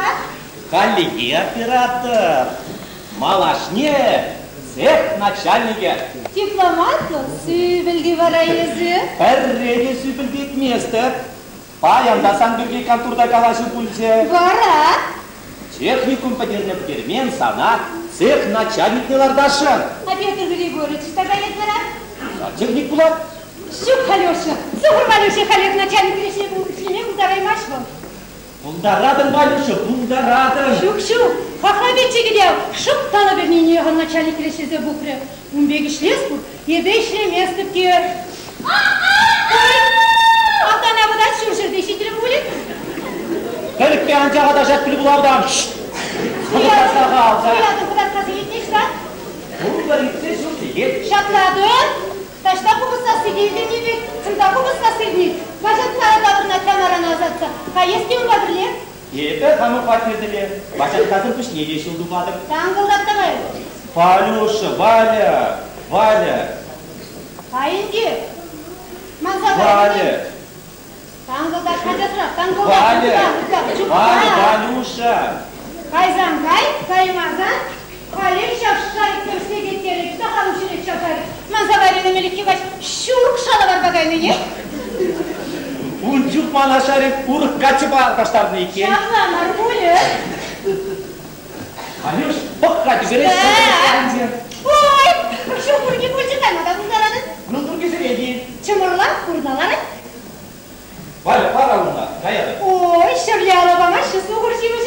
Хальлӗхе оператор. Малашне цех начальникӗ. Дипломатлӑ сӳпӗлти вара эсӗ. Пӗрре те сӳпӗлтетместӗп. Паян та сан пирки кантурта калаҫу пулчӗ. Вара? Техникум пӗтернӗ-пӗтермен сана цех начальникне лартасшӑн. А Петр Григорьевич та каять вара? Сантехник пулать. Ҫук, Алеша, сухӑр Валюша халех начальник ӗҫлеме пултараймасть вӑл. Пултаратӑн, Валюша, пултаратӑн. Ҫук, ҫук, хахла печчӗ киле шӑп тала пӗрнине начальник ӗҫлесе пухрӗ. Ун пек ӗҫлес пур, эпӗ ӗҫлеместӗп те. Автана вӑтать ҫурҫӗрте ҫитрӗ пулӗ. Пӗлӗкпе анчах аташать пуль вулавтан. Суятӑн кӑтартса сехетне-ҫка. Пурпӗр иртсе ҫур сехет. Ҫапла тӑр. Таҫта купӑс сасси килтӗн-и пек, чунта купӑс сасси илтнӗ. Ваҫатка таврӑнать Тамарана ӑсатса. Каяс те унпа пӗрле. Эпӗ хамӑн хваттерте Ваҫаткасӑр пуҫне те ҫул тупатӑп. Танкӑлтатса кайрӗ. Валюша, Валя, Валя. Кай ӗнтӗ. Манса кайрӗ. Валя. Танкӑлтат хачасрах, танкӑлтат. Валя, Валя, Валюша. Кайсан кай, каймасан халех ҫав шарик тӗрӗсле кеттерет, сахал ҫӳрет ҫав шарик. Манса кайрӗ ӗмӗлӗххи каҫ ҫурӑк шалаварпа кайнине. Ун чух мана шарик урӑх каччӑпа таштарнӑ иккен. Ҫапла мар пулӗ. Алюш, пӑх-ха тӳпере. Ой, ҫу курки пулчӗ кайма та пултаратӑн. Ну, куркисене те. Чӑмӑрла, курса ларать. Валя, пар аллуна, каятӑп. Ой, ҫӗрле алӑ памаҫҫӗ, сухӑр ҫимӗҫ.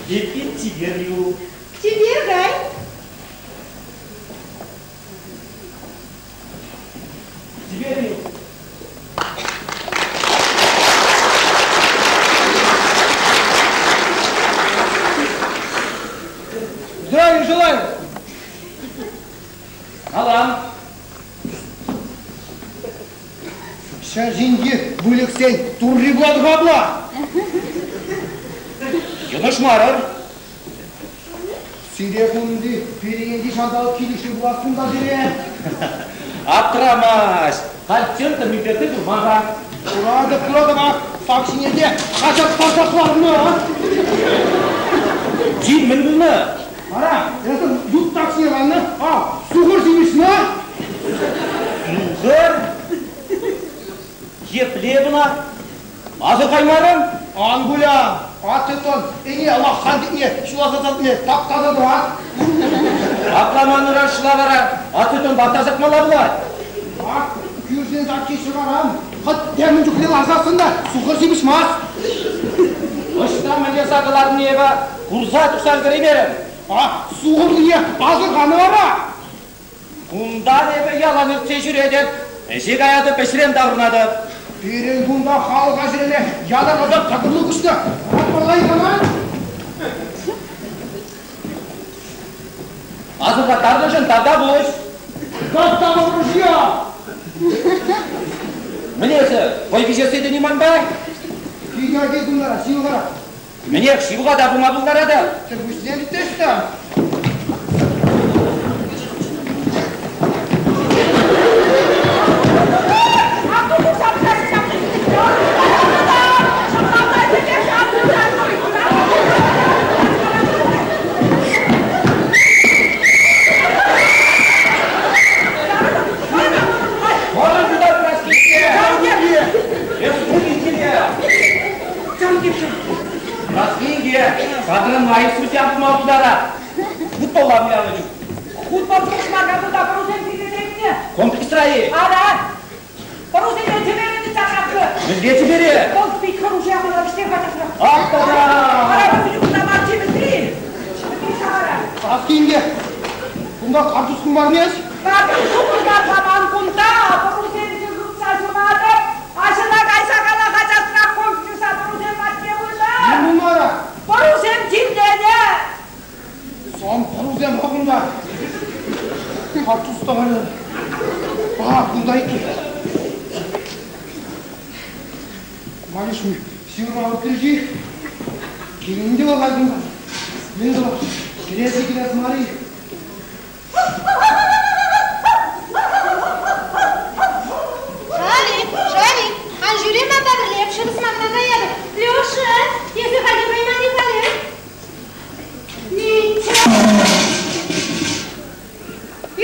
Эппин чипер юл. Чипер кай. Чипер юл. Здравия желаю! Салам! Ҫӗр ҫинчи выльӑхсен турри пулатӑр апла? Йӑнӑшмарӑр. Сире кунти пирӗнти ҫанталӑк килӗшӳ пулас кунта сире. Аптрамасть. Халь центр миперте курман-ха. Куратӑп, куратӑпах. Сак ҫине те хаҫат парса хӑварнӑ. Тин мӗн пулнӑ? Ара, эсӗ ют таксине ларнӑ, а сухӑр ҫимӗҫне? Сухӑр? Епле кӑна? Асӑрхаймарӑм? Ан выля! Аттетон, ӗне лаххан тӗкне ҫуласа татне тап-таса тӑвать. Апла манран шла вара аттетон тасатмалла пулать. Ак, кӳршӗн сакки ҫӑкаран, хӑть темӗн чухлӗ ларсассӑн та сухӑр ҫимӗҫ мар. Ӑҫта мӗнле сакӑ ларни эпӗ курса тухса ӗлкӗреймерӗм. А, сухӑрлине асӑрханӑ вара. Кунтан эпӗ ялан иртсе ҫӳретӗп. Ӗҫе каятӑп, ӗҫрен таврӑнатӑп. Пирӗн кунта халӑха ҫӳреме ятарласа тӑкӑрлӑк уҫнӑ. Хӑратмалла-и сана? Асӑрхаттарнӑшӑн тавтапуҫ. Тавтапуҫ, ружье! Мӗн эсӗ, вӑй виҫесси тени манпа? Килте кунтара, ҫывӑхара. Мӗнех, ҫывӑха та пыма пултаратӑп. Чӗркуҫне витеҫ-тӗр. Морӑн тытать Праскинке! Республикине! Праскинке! Садрӑн май судья пулма пултарать. Футболла вылянӑ чух. Хутпа пулӑшман кунта пӑрусем килнӗ. Комплексра-и? Ара. Пӑрусене тӗмере тытса хапрӑ. Мӗнле тӗмере? Вӑл пит хӑрушӑ япала вӗҫтерме тӑхрӑ. Ах тата! Ара, вӗсене кунта мар чимӗтри. Чимӗтри сахара. Праскинке! Кунта картус кумармест? Картус кунта саман кунта, пӑрусем хытса ҫунатӑп. Аҫӑна кайса кала-ха часрах комплекса пӑрусем патне пырса. Мӗн пулмарӗ? Пӑрусем тимлерӗҫ. карттус тӑхӑнӑр. А, кунта иккен. Малюш, ҫывӑрма выртрӗ-ши? Килӗнте вӑл халь кунта. Мӗн тӑвас? Кӗрес-и, кӗрес мар-и? Шарик, Шарик, ан ҫӳре манпа пӗрле, эп шыв ӑсманма каятӑп. Леша, эсӗ халӗ кайман-и халӗ? Митя!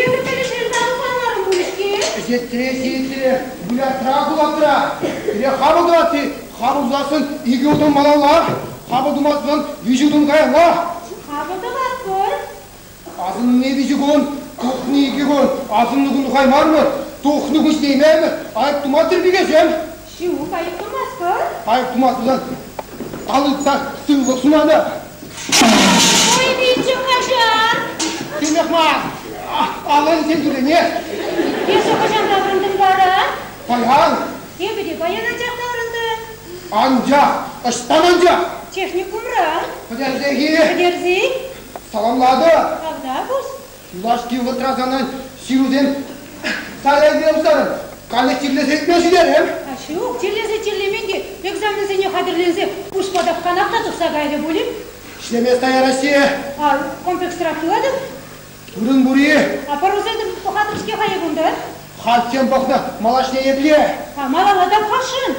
Эсӗ пӗлӗшрен татӑлмарӑн пулӗ-ҫке? Ӗҫетре, ҫиетре, вылятра, кулатра. Пире хамӑр тӑватти, хамӑр тусассӑн икӗ утӑм малалла, хамӑр тумассӑн виҫӗ утӑм каялла. Хамӑр тӑватпӑр. Асӑнни виҫӗ кун, тухни икӗ кун. Асӑннӑ кун тухаймарӑмӑр, тухнӑ кун ҫитеймерӗмӗр. Айӑп тума тирпейкесем. Ҫук, айӑп тумастпӑр. Айӑп тумас пулсан алӑ тытса сывлӑх сунатӑп. Ой, пичче хаҫат! Темех мар, аллӑн тӳрене. Эсӗ хӑҫан таврӑнтӑн вара? Паян. Эпӗ те паян анчах таврӑнтӑм. Анчах, ӑҫтан анчах? Техникумра. Пӗтерсех-и? Пӗтерсен. Саламлатӑп. Тавтапуҫ. Юлашки вӑхӑтра санӑн ҫырусем сайра пуҫларӑн. Каллех чирлесе ӳкме ҫитерем. А ҫук, чирлесе чирлемен те экзаменсене хатӗрленсе пуҫпа тапканах та тухса кайрӗ пулӗ. Ӗҫлеме стаяраҫҫӗ. А комплексрах юлатӑп. Вырӑн пур-и? А пӑрусем пӑхатӑп-ҫке-ха эп унта. Хальччен пӑхнӑ, малашне епле? А малалла та пӑхасшӑн.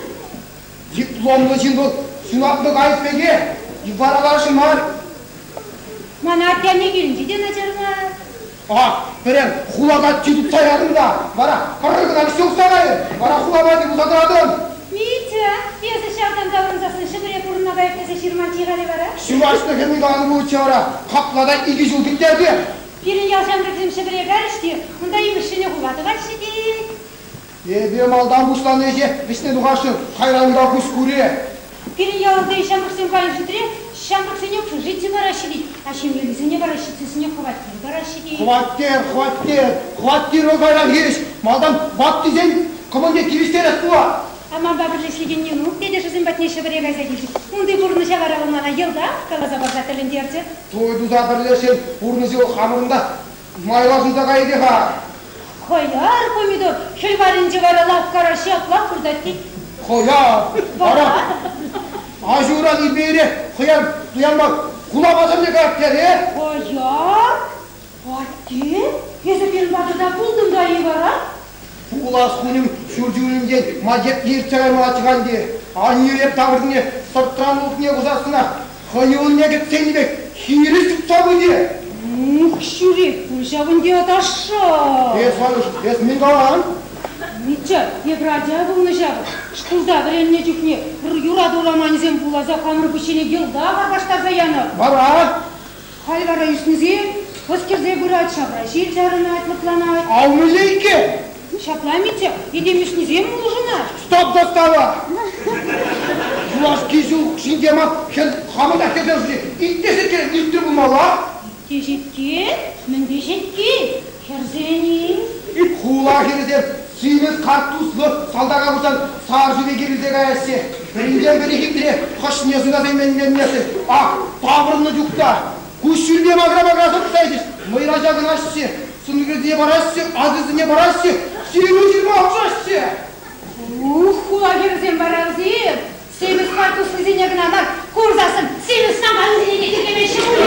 Дипломлӑ ҫын вӑл ҫунатлӑ кайӑк пекех, вараларшӑн мар. Мана атте-анне килӗнче те начар мар. Ах, пӗрер хула каччи тупса ятӑм та, вара пӗр кӑна вӗҫсе тухса кайрӑм, вара хула патне пулса тӑратӑн. Митя, эсӗ ҫартан таврӑнсассӑн Ҫӗпӗре пурӑнма кайӑп тесе ҫырманччӗ-халӗ вара? Ҫураҫнӑ хӗр каланӑ пулчӗ вара, капла та икӗ ҫул кӗттерчӗ. Пирӗн ял ҫамрӑкӗсем Ҫӗпӗре кайрӗҫ те, унта имӗш ҫӗнӗ хула тӑваҫҫӗ тет. Эпӗ малтан пуҫланӑ ӗҫе вӗҫне тухасшӑн, кайран та куҫ курӗ. Пирӗн ялти ҫамрӑксем кайнӑ ҫӗртре ҫамрӑксене общежити параҫҫӗ тет, а ҫемьеллисене вара ҫитсессӗнех хваттер параҫҫӗ тет. Хваттер, хваттер, хваттер вӑл кайран хирӗҫ малтан ваттисен кӑмӑлне тивӗҫтерес пулать. А манпа пӗрле ӗҫлекен Нинук тетӗшӗсем патне Ҫӗпӗре кайса килчӗ. Унти пурнӑҫа вара вӑл мана йӑлтах каласа парса тӗлӗнтерчӗ. Туй туса пӗрлешсен пурнӑҫӗ вӑл хамӑрӑн та майлашӑнса кайӗ-ха. Хӑяр, помидор хӗл варринче вара лавккара ҫаплах выртать тет. Хӑяр? Вара аҫуран илмейре хӑяр туянма хула пасарне каять терӗ. Хӑяр? Атте, эсӗ пирӗн патӑрта пултӑн та-и вара? Пулас кунӗм ҫурчӗ умӗнчен ма епле иртсе каймаллаччӗ-ха ӗнтӗ. Аннӳ тавӑрнине сӑртран ултне кусассӑнах хӑюлне кӗтсен пек хирӗҫ чупса пычӗ. Ух, ҫӳрет пуль ҫав ӗнтӗ аташса. Эс, Ванюш, эс мӗн калан? Митя, эпир ача пулнӑ ҫав. Шкулта вӗреннӗ чухне юрату романӗсем вуласа хамӑр пуҫҫине йӑлтах арпаштарса янӑ. Вара? Халь вара ӳснисем ӑс кӗрсе пырать, ҫавра ҫил чарӑнать, лӑпланать. Ав мӗнле иккен? Ҫапла, Митя, этем ӳснисем улшӑнать. Стоп, достала! Юлашки ҫул ҫинче ман хӗл хамӑн та хӗсӗрсе итлесе иртрӗ пулмалла. Теҫетке? Мӗн теҫетки? Хӗрсен-и? Хула хӗрӗсем симӗс карттуслӑ салтака курсан сар шывӗ кирилсе каяҫҫӗ. Пӗринчен пӗри хитре, хӑшне суйласа илменнесӗр. Ах, таврӑннӑ чух та куҫҫульпе макӑра-макӑра сӑртса илчӗҫ, мӑйра ҫакӑнаҫҫӗ, сӑнӳкерсене параҫҫӗ, асӗсене параҫҫӗ, ҫыру ҫырма хушаҫҫӗ. Ух, хула хӗрӗсем вара вӗсем симӗс карттуслисене кӑна мар, курсассӑн симӗс саманисене те тиркемеҫҫӗ пулӗ.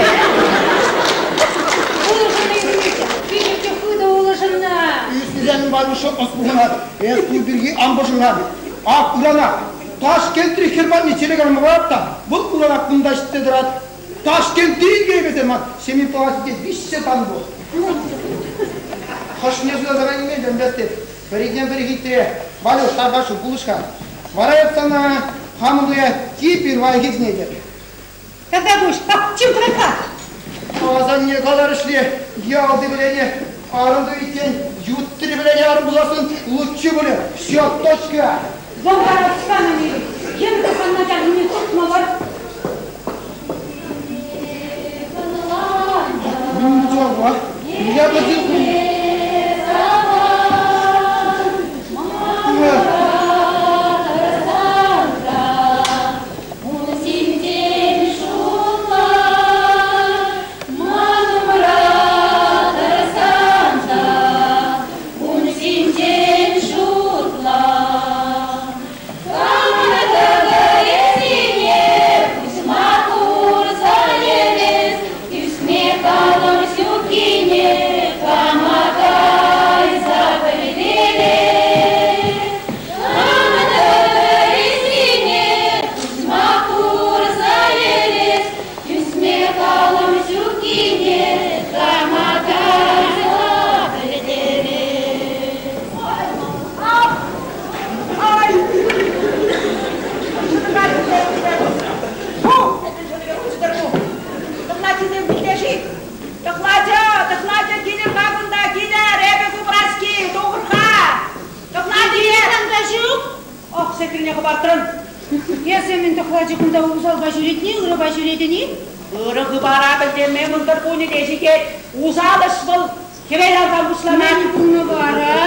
Улшӑннӑ ӳсмеҫҫӗ, питех те хытӑ улшӑннӑ. Ӳснисен Ванюша ӑс пухӑнать, эс кун пирки ан пӑшӑрхан. Ак ырана Ташкентри хӗр патне телеграмма парать та, вӑл ырана кунта ҫитсе тӑрать. Ташкентри кӗрекесем ман ҫемье палатинче виҫҫе тан пур. Хӑшне суйласа кайнине тӗлӗнместӗп. Пӗринчен пӗри хитре. Валюш, тархасшӑн пулӑш-ха. Вара эп сана хамӑн туя чи пирвайхи чӗнетӗп. Тавтапуҫ. Чим, тӑрать-ха. Асанне каларӑшле, ялти вӗрене арӑм тӑвиччен юттри вӗрене арӑм пулассӑн лучше пулӗ. Все, точка. Вӑл вара санӑн ирӗк. Йӗркӗ санна чарнине туртма мар. Мӗн туса Я хӑпартрӑн. Эсӗ мӗн тӑхлачӑ кунта усалпа ҫӳретни, ырӑпа ҫӳретӗн-и? Ырӑ хыпара пӗлтерме мӑнтӑр кунӗ те ҫитет. Усал ӗҫ вӑл хӗвел ансан пуҫланать. Мӗн пулнӑ вара?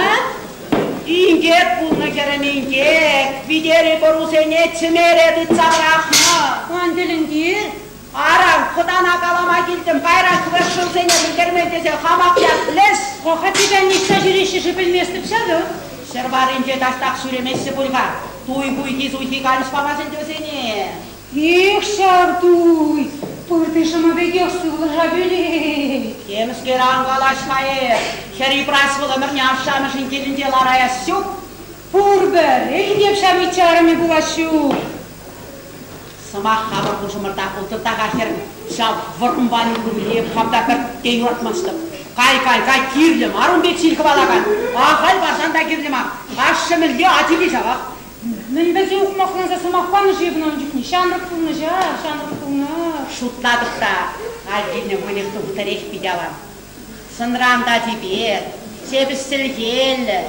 Инкек пулнӑ хӗрӗм, инкек. Витери пӑрусене чӗмере тытса пӑрахнӑ. Ан тӗлӗнтер. Ара, хӑтана калама килтӗм, кайран хвешшӑлсене пӗлтермен тесе хамах ятлес. Хатипе ниҫта ҫӳреҫҫӗ-ши пӗлместӗп ҫавӑ. Ҫӗр варринче таҫтах ҫӳремеҫҫӗ пуль-ха. Туй хуйхи-суйхи канӑҫ памасть ӗнтӗ вӗсене. Эх, ҫав туй! Пырти шӑмӑ пекех сывлӑша пӳлет. Темскер ан калаҫ-ха эс. Хӗр упраҫ вӑл ӗмӗрне ашшӗ-амӑшӗн килӗнче лараяс ҫук. Пурпӗр, ӗнтӗ ҫав мичче арӑмӗ пулас ҫук. Сӑмах хамӑр хушӑмӑрта пултӑр та-ха, хӗр, ҫав вӑрӑмпа ывӑлне хам та пӗртте юратмастӑп. Кай, кай, кай, кирлӗ мар ун пек ҫил хӑвалакан. Ахаль парсан та кирлӗ мар. Ашшӗ мӗнле, ачи те ҫавах. Мӗн пӗлсе ухмахланса сӑмах панӑ-ши ӑна ун чухне? Ҫамрӑк пулнӑ-ҫа, ҫамрӑк пулнӑ. Шутлатӑп та, халь килнӗ выльӑх тухтӑрех пит аван. Сӑнран та чипер, ҫепӗҫ чӗлхеллӗ.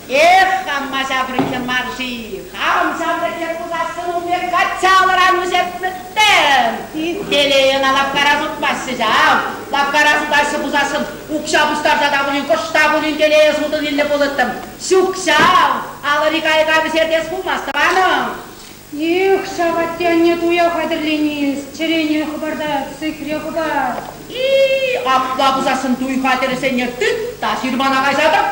Эх, хамма ҫамрӑк хӗр мар-ши, хам ҫамрӑк хӗр пулсассӑн ун пек качча алӑран вӗҫертмӗттӗм. Телей ӑна лавккара сутмаҫҫӗ ҫав. Лавккара сутаҫҫӗ пулсассӑн укҫа пуҫтарса та пулин, кӑшт та пулин телее сутӑн илнӗ пулӑттӑм. Ҫук ҫав, алӑри кайӑка вӗҫертес пулмасть, тӑванӑм. Эх, ҫав атте-анне туя хатӗрленес, чӗрене хӑпартать, сехре хӑпар. И, апла пулсассӑн туй хатӗрӗсене тыт та ҫырмана кайса тӑк.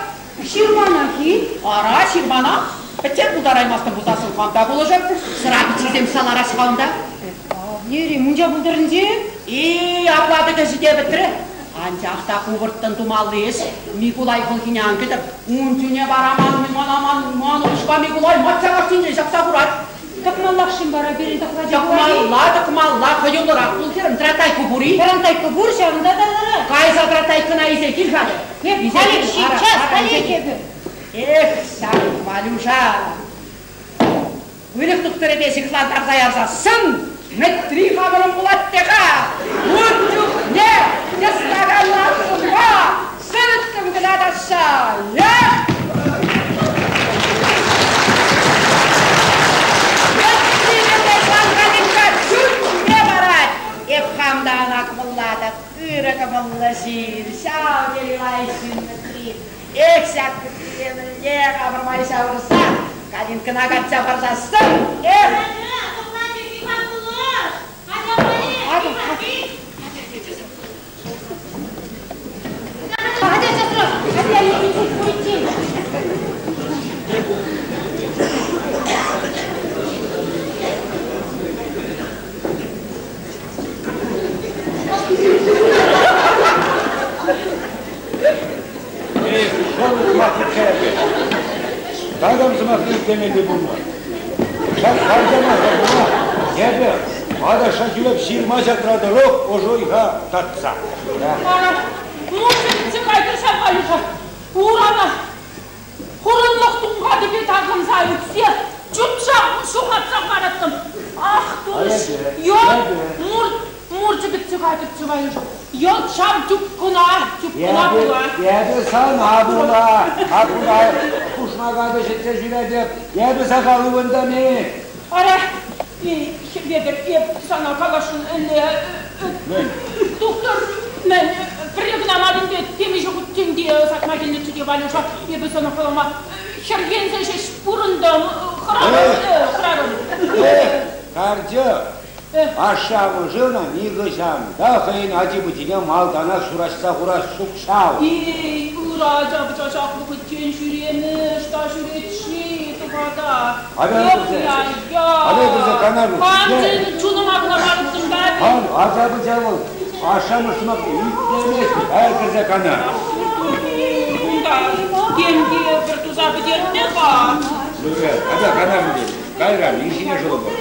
Ҫырманах-и? Ара, ҫырманах. Пӗччен пултараймастӑн пулсассӑн хам та пулӑшӑп. Сӑра пиччисем салараҫ-ха унта. Лери, мунча пултӑрӗнче? И, апла тӑк ӗҫӗ те пӗтрӗ. Анчах та ку вӑрттӑн тумалли ӗҫ Микулай хӑлхине ан кӗтӗр. Ун чуне вара ман, мана ман, ман упӑшка Микулай мачча каҫсинчен ҫапса хурать. Тӑкмаллах-шим вара пирӗн тӑхлача Тӑкмалла, тӑкмалла, хӑюллӑрах пул хӗрӗм, тратайку пур-и? Тарантайка пур, ҫавӑнта та ларать. Кайса тратайкӑна илсе кил-ха. Халех сейчас, халех эпӗ. Эх, ҫав Валюша! Выльӑх тухтӑрӗпе ҫыхлантарса ярсассӑн Мӗтри хамӑрӑн пулать те-ха. Ун чухне йӑснаканлашӑнпа сӗрӗттӗм кӑна ташша. Эх! Мӗтри сан калинка чунне парать. Эп хам та ӑна кӑмӑллатӑп. Ырӑ кӑмӑллӑ ҫын, ҫав тери лайӑх ҫын Мӗтри. Эх, ҫак Мӗтрие мӗнле хамӑр ҫавӑрса, калинкӑна качча парсассӑн, эх! Атя часрах, атя куриччен. Эх, шӑл сӑмах хӗрӗпе. Такам сӑмахне итлемелли пулман. Ҫак тарҫана пула эпӗ аташа ҫӳреп ҫырма-ҫатра тӑрӑх ӑшӑ-ыйха татса. Ара, мучӑнчӗ кайтӑр ҫав Валюша. Урана хурӑнлӑх тункатипе такӑнса ӳксе чупса ҫухатса хӑвараттӑм. Ах, турӑш, йӑлт мур Мурчӗ пӗтсе кайтӑрччӗ Ванюша. Йӑлт ҫав тупкӑна, тупкӑна пула. Эпӗ сана пула, акуна пушмака вӗҫӗтсе ҫӳретӗп. Эпӗ сахал ывӑнтӑм-и? Ара, Хӗветӗр, эп сана каласшӑн ӗнтӗ. Мӗн? Тухтӑр, мӗн, пӗрре кӑна мар ӗнтӗ, темиҫе хутчен те сакма килнӗччӗ те, Ванюша, эпӗ сана калама хӗрхенсе ҫеҫ пурӑнтӑм, хӑрарӑм, хӑрарӑм. Эх, карчӑк, Ашшӗ-амӑшӗ ӑна нихӑҫан та хӑйӗн ачи-пӑчине малтанах ҫураҫса хурас ҫук ҫав. Эй, ырӑ ача-пӑча ҫак вӑхӑтчен ҫӳремӗ, ӑҫта ҫӳрет-ши тупата? Ая, кӗрсе канар. Хам чунӑма кӑлармастӑм та. Хам ача-пӑча вӑл ашшӗ-амӑш сӑмахне итлемест. Ай, кӗрсе канар. Кунта тем те пӗр туса пӗтернӗ-ха. Юрӗ, атя канар ӗнтӗ. Кайран ирхине шӑлӑпӑр.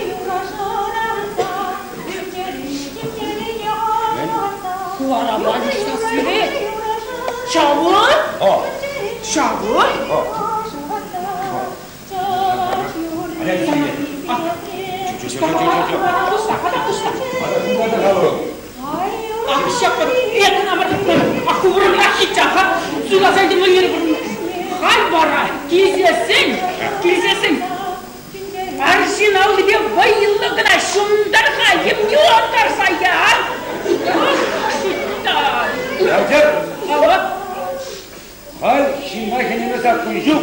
Вара Ванюшка сире Чавӑ? Чавӑ? Халь вара килсессӗн, килсессӗн. ҫунтар-ха, йӗмне антарса яр. Ах, шуйттан! Ялчӑк! Алло? Халь ҫынна хӗнеме саккун ҫук.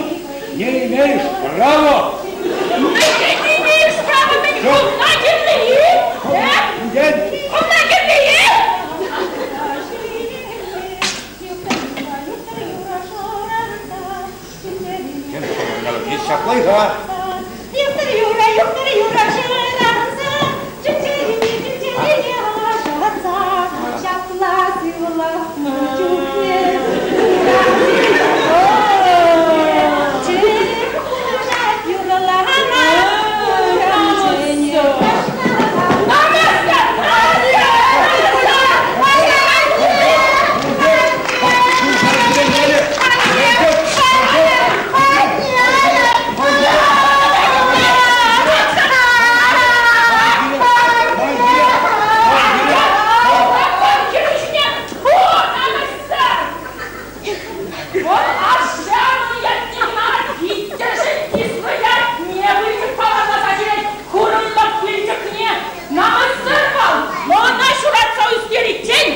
Не имеешь права! Мӗнле не имеешь права? Мӗн хӑвна кирлӗ-и? Э? Хӑвна кирлӗ-и? Ҫапла-и-ха? Юхтӑр юра, юхтӑр юра шӑранса, чӗнчӗрине, чӗнчӗрине ашатса, ҫапла сывланӑ чухне чӗр хушать юрлама, урамсене Намӑссӑр вӑл! Ӑна ҫуратса ӳстериччен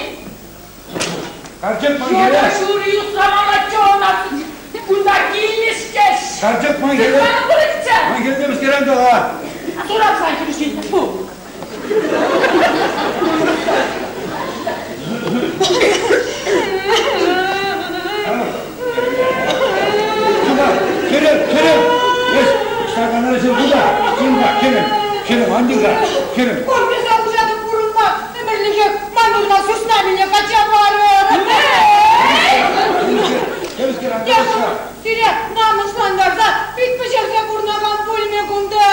Карчӑк ман хӗре! Ҫури усрамаллаччӗ ӑна кунта килмӗш-ҫке. Карчӑк ман хӗре! Пырӑнччӗ! Ман хӗрне мӗскерен тӑва? Суратсан хирӗҫен. Фу! Хӗрӗм, хӗрӗм! Эс ҫакана ӗҫе кунта, кунта, хӗрӗм, хӗрӗм, ан тив-ха, хӗрӗм. Курмаса хуҫатӑп пурӑнма, ӗмӗрлӗхех ман урна сысна мине качча парӑр. Сире намӑслантарса, пит пӗҫерсе пурӑнакан пулмӗ кунта.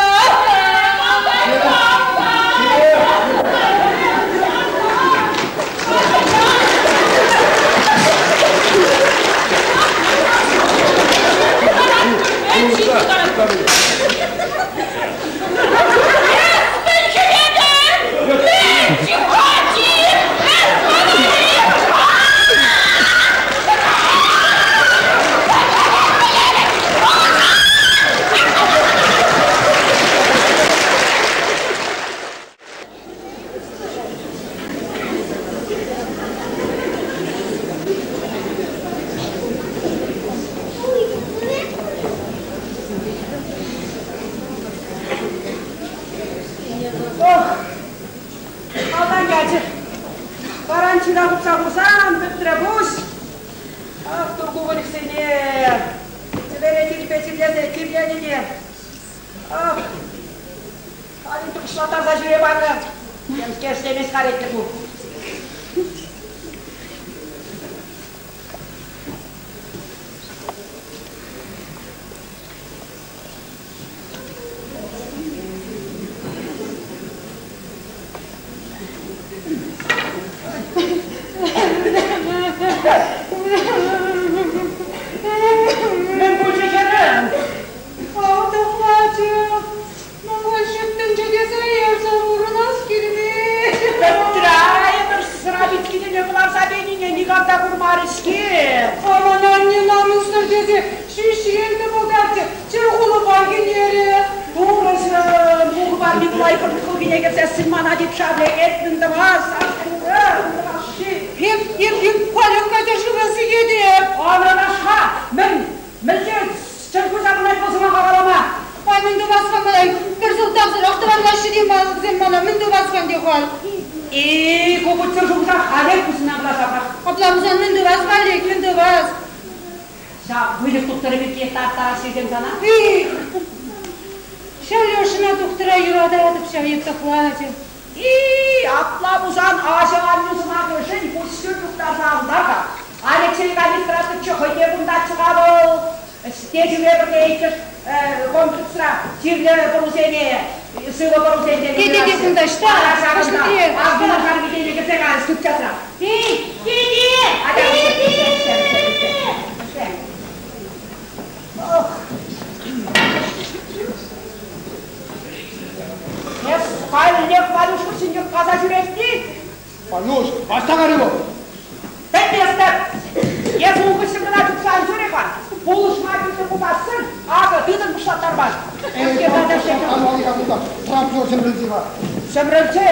Ох, малтан ячӗ. Карантина хупса хурсан пӗтрӗ пуҫ. Ах, турку выльӑхсене чӗлере тирпе чирлесе чирленӗ те. Ах, халь тупӑшлаттарса ҫӳре панӑ. Темскер ӗҫлемест халь ку. Мӗн пулчӗ хӗрӗм? Тӑхлачӑ, мана ҫут тӗнчене ярса пурӑнас килмест. Пӗтрайӑмӑр сӑра виткине кӑларса пенине никам та курмарӗ-ҫке. Ман анне намӑссӑр тесе ҫӳҫрен те пултарчӗ, чӗр хулӑпа хӗнерӗ. Турӑҫӑм, Мухӑпа Микулай хӑлхине кӗрсессӗн мана тип шавле эппин тӑвас, ах, турӑ, тӑвас-ши? Эп, эп, эп халех кайса шыва сикетӗп. Анранашха, мӗн, мӗнле чӗлхӳ ҫаврӑнать вӑл сӑмаха калама? Ай, мӗн тӑвас-ха мана? Пӗр сӑлтавсӑрах тӑванлаҫҫӗ те вӗсем мана, мӗн тӑвас-ха ӗнтӗ халь? И, ку путсӗр шухӑша халех пуҫна кӑларса пӑрах. Апла пулсан мӗн тӑвас халех, мӗн тӑвас? Ҫав выльӑх тухтӑрӗ пирки тарттараҫҫӗ-сем сана? Эх, ҫав Лешӑна тухтӑра юрататӑп ҫав йыттӑхлачӗ. И, апла пулсан аҫу-аннӳ сӑмахӗшӗн куҫҫуль юхтарса ан тар-ха. Алексей Калистратовича хӑй те кунтаччӗ-ха вӑл. Стечӗпе пӗрле иккӗш комплексра чирлӗ пӑрусене, сывӑ пӑрусене Тете кунта ӑҫта? Ӑҫта? Витене кӗрсе кайрӗҫ тытчасрах. Эй, тете! Тете! Эс каллех Валюш хыҫҫӑн йӑрккаса ҫӳретни? Валюш, аҫта карӗ Пӗлместӗп. Эс ун хыҫҫӑн кӑна чупса ан ҫӳре-ха. Пулӑшма килсе пулсассӑн, акӑ тытӑн пуҫлаттарма. Трактор ҫӗмрӗлсе. Ҫӗмрӗлчӗ.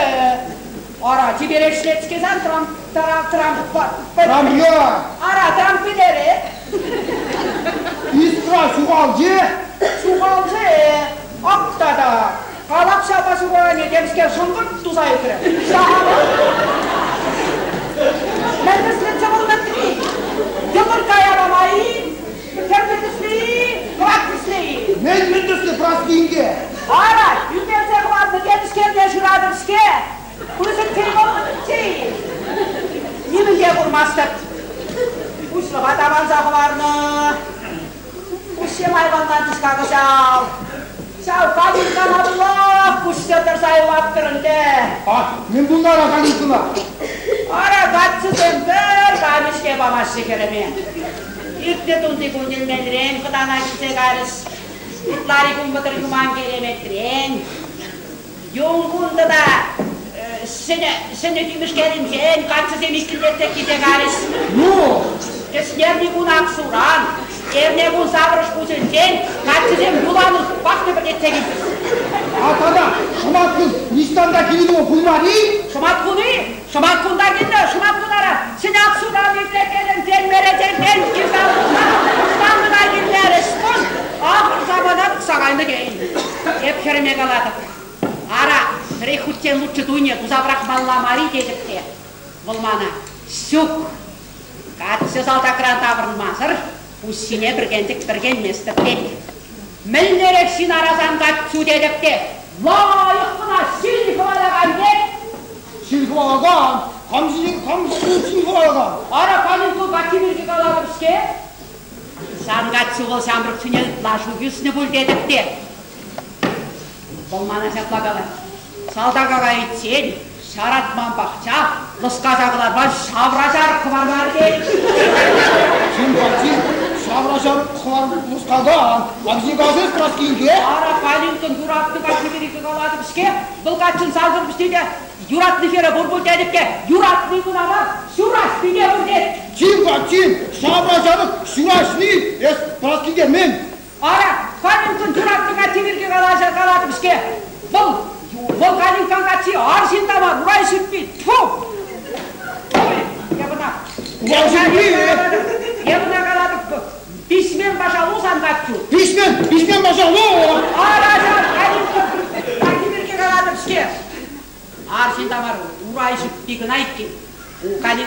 Ара, чиперех ӗҫлет-ҫке сан трам, трам, трам, Трамья! Ара, трам пӗтерет. Искра ҫухалчӗ? Ҫухалчӗ. Ак тата. Калак ҫапа ҫухалне темскер шӑнкӑрт туса ӳкрӗ. Ҫахала. Мӗн тӗслӗччӗ вӑл мӗтри? Йӑлтӑркка япала-и? Хӗрлӗ тӗслӗ-и? Кӑвак тӗслӗ-и? Мӗн мӗн тӗслӗ Праски инке? Ара, ӳкерсе хӑварнӑ темскерне шыратӑп-ҫке. Пысӑк тӗл вӑхӑтӗнче-и? Нимӗн те курмастӑп. Пуҫлӑха таванса хӑварнӑ. Куҫсем айванланчӗҫ-ха кӑҫал. Ҫав калинкана пулах куҫсӑр тӑрса юлаттӑр ӗнтӗ. А, мӗн пулнӑ-ара калинкӑна? Ара, каччӑсем пӗр канӗҫ-ҫке памаҫҫӗ хӗрӗме. Иртнӗ тунти кун Йӗлмелрен хӑтана килсе кайрӗҫ. Ытлари кун вӑтӑр юман киреметрен. Юнкун тата ҫӗнӗ, ҫӗнӗ Тимӗшкелӗнчен каччӑсем иккӗлтетсе килсе кайрӗҫ. Ну? Кӗҫнерни кун Аксуран, эрне кун Саврӑш пуҫӗнчен каччӑсем юланут пахнӑ пӗтетсе килчӗҫ. А тата шӑматкун ниҫтан та килнӗ пулман-и? Шӑматкун-и? Шӑматкунта килнӗ, шӑматкун ара, ҫӗнӗ Аксуран иртекенӗнчен мереченрен килсе ӑҫтан кӑна килмерӗҫ пуль, ахӑр самана тухса кайнӑ тейӗн. Эп хӗрӗме калатӑп, ара, пӗрех хутчен луччӑ туйне туса пӑрахмалла мар-и тетӗп те. Вӑл мана, ҫук, каччӑ салтакран таврӑнмасӑр пуҫ ҫине пӗркенчӗк пӗркенместӗп тет. Мӗнлерех ҫын арасан каччу тетӗп те, лайӑх кӑна ҫил хӑвалакан пек. Ҫил хӑвалакан, кам ҫинчен кам ҫил хӑвалакан? Ара, каникул каччи пирки калатӑп-ҫке. Сан каччу вӑл ҫамрӑк чуне ытлашу ӳснӗ пуль тетӗп те. Вӑл мана ҫапла калать. Салтака кайиччен ҫаратман пахча лӑскаса кӑларман ҫавра-ҫар хӑварман тет. Чим, каччи, ҫавра-ҫар хӑвар лӑскакан, каччи Праскинке? Ара, Калинкӑн юратнӑ каччи пирки калатӑп-ҫке. Вӑл каччӑн сасӑр пуҫне те юратнӑ хӗрӗ пур пуль тетӗп те, юратни кӑна мар, ҫураҫни те пур тет. Чим, каччи, ҫавра-ҫарӑк ҫураҫни, эс Праскинке мӗн? Ара, Калинкӑн юратнӑ каччи пирки калаҫа калатӑп-ҫке. Вӑл, вӑл Калинкан каччи арҫын та мар, урай ҫӳппи. Тьфу! Ой, эп ӑна... Урай ҫӳппи! Эп ӑна калатӑп, письмен пашалу сан каччу. Письмен, письмен пашалу! Ара, ҫав Калинка каччи пирки калатӑп-ҫке. Арҫын та мар, урай ҫӳппи кӑна иккен.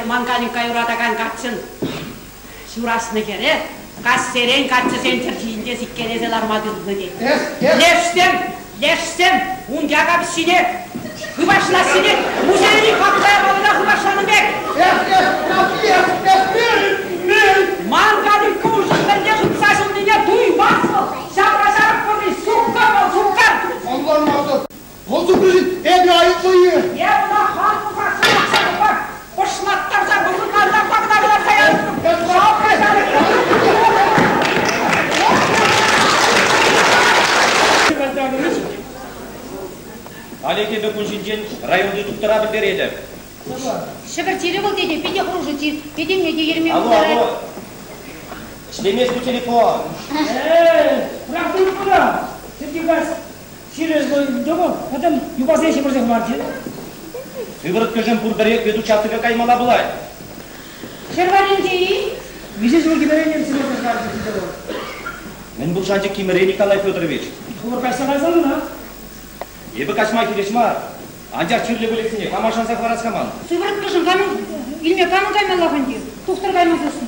Ман Калинка юратакан каччӑн ҫураҫнӑ хӗре каҫсерен каччӑсен чӗрҫинче сиккелесе ларма тытӑннӑ тет. Лешсем, лешсем ун яка пӗҫҫине хыпашлассине музейри хаклӑ япалана хыпашланӑ пек. Ман Калинка уншӑн мӗнле хыпса ҫуннине туймасть вӑл. Ҫавра-ҫарӑк пурри суккӑр вӑл, суккӑр. Ӑнланмастӑп. Вӑл суккӑршӑн эпӗ айӑплӑ-и? Эп ӑна хам пӑхасса пӑхса пӑшлаттарса вӑхӑтлантарса кӑна кӑларса ярӑттӑм. Халӗ эпӗ кун ҫинчен районти тухтӑра пӗлтеретӗп. Ҫӗпӗр чирӗ вӑл тете, питӗ хӑрушӑ чир. Этемне те ерме Алло, пултарать. алло. Ӗҫлемест ку телефон. Эй, пӑрахтӑр куна. Сергей Чирӗ вӑл, пӗтӗм юпасене ҫӗмӗрсе хӑварчӗ. Сывороткӑшӑн пурпӗрех ветучастока каймалла пулать. Ҫӗр варринче-и? Миҫе ҫул кимӗрен ҫӗмӗрсе хӑварчӗ вӑл? Мӗн пур шанчӑк кимӗре, Николай Федорович? Хӑвӑр каҫса кайсан ӑна. Эпӗ каҫма хирӗҫ мар. Анчах чирлӗ выльӑхсене кама шанса хӑварас-ха ман? Сывороткӑшӑн камӑн илме камӑн каймалла ӗнтӗ? Тухтӑр каймасассӑн.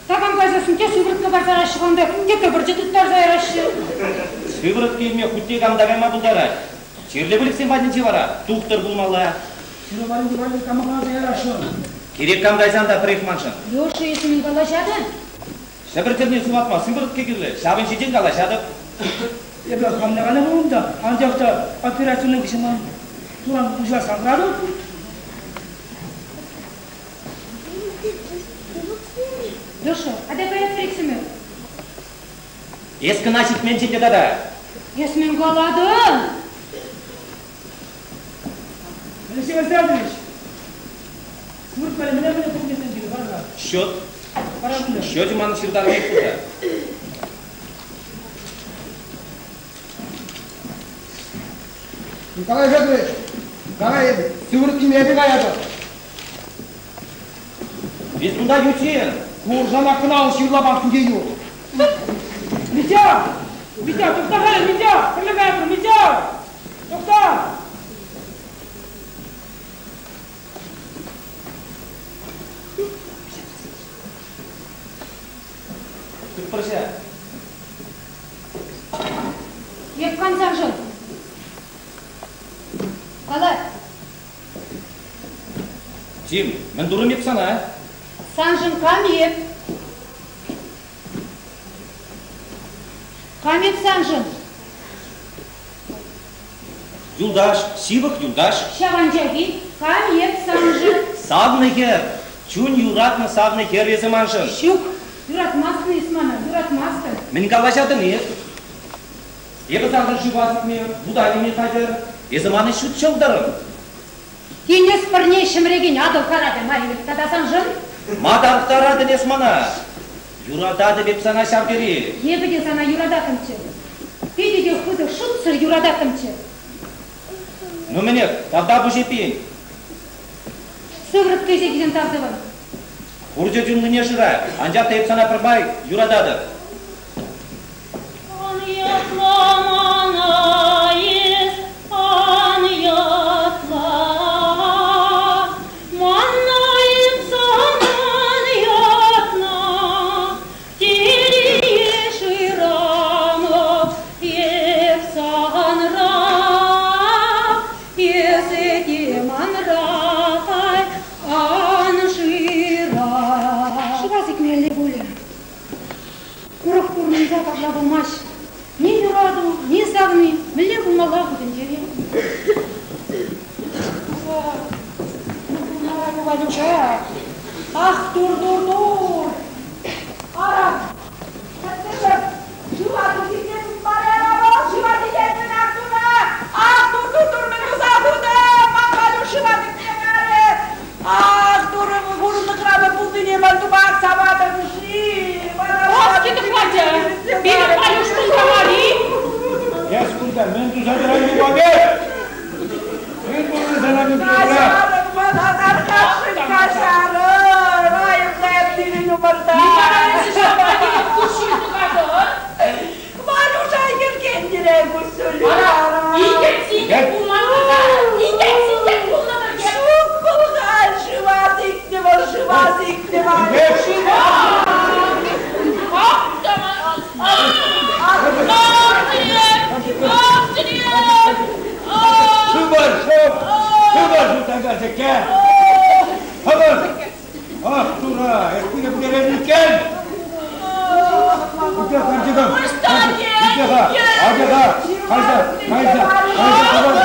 Такам кайсассӑн те сывӑртка парса яраҫҫӗ кунта, те тӑпӑрчӑ тыттарса яраҫҫӗ. Сывӑртка илме хуть те кам та кайма пултарать. Чирлӗ выльӑхсем патӗнче вара тухтӑр пулмалла. Сире валли валли кама каласа ярасшӑн? Кирек кам кайсан та пӗрех маншӑн. Леша, эсӗ мӗн калаҫатӑн? Ҫӗпӗр тӗлне сыватма сывӑртка кирлӗ, ҫавӑн ҫинчен калаҫатӑп. Эпӗ хам та калайман та, анчах та операци хыҫҫӑн ман туран пуҫласан хӑратӑп. Леша, атя каятпӑр иксӗмӗр. Эс кӑна ҫитменччӗ те тата. Эс мӗн калатӑн? Алексей Александрович, сывӑртмалли мӗне мӗне пулнисем килӗ пара-ха. Счет. Счечӗ манӑн ҫыртармех кунта. Николай Федорович! Кара эпӗ, сывӑрттине эпӗ каятӑп. Эс кунта ют ҫын. Курсанах кӑна вӑл ҫырлапах тӳте юр. Митя! Митя, тухта-ха, Митя! Пӗрле каятпӑр, Митя! Тухта! Тытпӑрҫа. Эп кансаншӑн. Кала. Тим, мӗн турӑм эп сана? Саншӑн кам эп? Кам эп саншӑн? Юлташ, ҫывӑх юлташ. Ҫав анчах-и? Кам эп саншӑн? Савнӑ хӗр, чун юратнӑ савнӑ хӗр эсӗ маншӑн. Ҫук, юратмастӑн эс мана, юратмастӑн. Мӗн калаҫатӑн эс? Эпӗ саншӑн шыва сикме, вута кӗме хатӗр. Эсӗ манӑн ҫут ҫӑлтӑрӑм. Тинӗс пӗрне ҫӗмӗрекен Атӑл карапӗ мар-и тата саншӑн? Ма тарӑхтаратӑн эс мана? Юрататӑп эп сана ҫав тери. Эпӗ те сана юрататтӑмччӗ. Питӗ те хытӑ, шутсӑр юрататтӑмччӗ. Ну мӗнех, тавтапуҫ эппин. Сыврӑк тесе килен тав тӑвӑн. Хурчӗ чунлине шыра, анчах та эп сана пӗрмай юрататӑп. Ан ятла мана эс, ан ятла. Манна эп санӑн ятна, телее шырамӑп эп санра. Эсӗ те манра ан шыра. Шыва сикмелле пулӗ. Урӑх пурӑнса капла пулмасть. Ни юрату, ни савни мӗнле пулмалла ку тӗнчере? Валюша, ах, тур-тур-тур! Ара, тӗттӗмӗр, шыва тухиччен тупмарӗ вӑл, шыва сикетсен ах тура! Ах, тур-тур-тур, мӗн туса хутӑм? Ман Валюш шыва сиксе карӗ! Ах, турӑ, хурӑнлӑхра пулнине ман тупах саватӑн-ши? Оски тӑхлачӑ, пирӗн Валюш кунта мар-и? Эс кунта мӗн туса тӑран юпа Мӗн пулнӑ сана мӗн туса Каҫарӑр мана, тархасшӑн каҫарӑр! Айӑплӑ эп сирӗн умӑрта. Куҫҫуль тухатӑн. Валюша йӗркентере куҫҫуль. Ара, инкек-синкек пулман тата, инкек-синкек пулнӑ пӗрке. Ҫук пулсан шыва сикнӗ вӑл, шыва сикнӗ Валюш. Шыва! Ах, Ах, чӗрем! Ах, чӗрем! Шыва, шыв! Шыва шутакасеке! Хӑвӑр! Ах, тура, эс пире пӗтерен иккен! Ӳте, карчӑкӑм! Ӳте-ха, атя-ха, кайса, кайса, кайса, Атя-ха! Ӑсталла,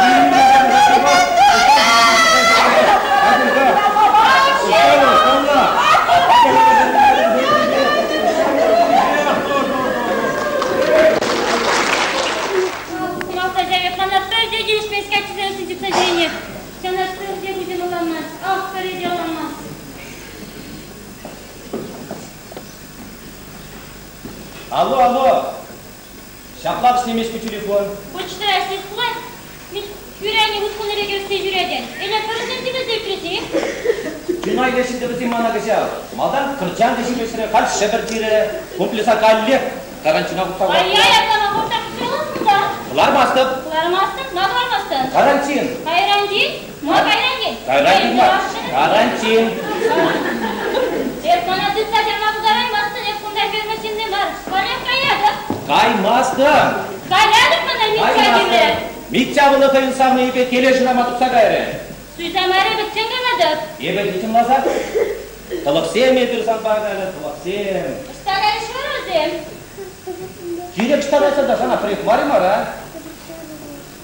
Малта мана пӗрте килӗшмест каччӑсем чупса ҫӳрени. Ҫана пӗрте куҫӑм ӑнланмасть, ах, пӗрре те ӑнланмасть. Алло, алло! Ҫаплах ӗҫлемест ку телефон. Почта ӗҫлес пулать. Хӳрене вут хунӑ пек ӗртсе ҫӳретӗн. Эле пӗрсем те пӗлсе ӳкрӗҫ-и? Чуна илеҫҫӗ вӗсем мана кӑҫал. Малтан кӑрчанкӑ ҫыпӑҫрӗ, халь Ҫӗпӗр тирӗ. Комплекса каллех карантина хупса Ай-яй, ятлама хурса кӑлармастӑн та. Кӑлармастӑп. Кӑлармастӑн? Ма кӑлармастӑн? Карантин. Кайрантин? Ма кайрантин? Кайрантин мар. Карантин. Эп мана тытса чарма пултараймастӑн, эп кунта ферма ҫынни мар. Халех каятӑп. Каймастӑн. Каятӑп мана Митя киле. Митя вӑл хӑйӗн савнийӗпе теле шырама тухса кайрӗ. Суйса мар эпӗ чӑн калатӑп. Эпӗ те чӑнласах. Тӑлӑхсем эпир санпа кайрӗ, тӑлӑхсем. Ӑҫта кайрӗҫ вара вӗсем? Кирек ӑҫта кайсан та сана пӗрех мар-и мара?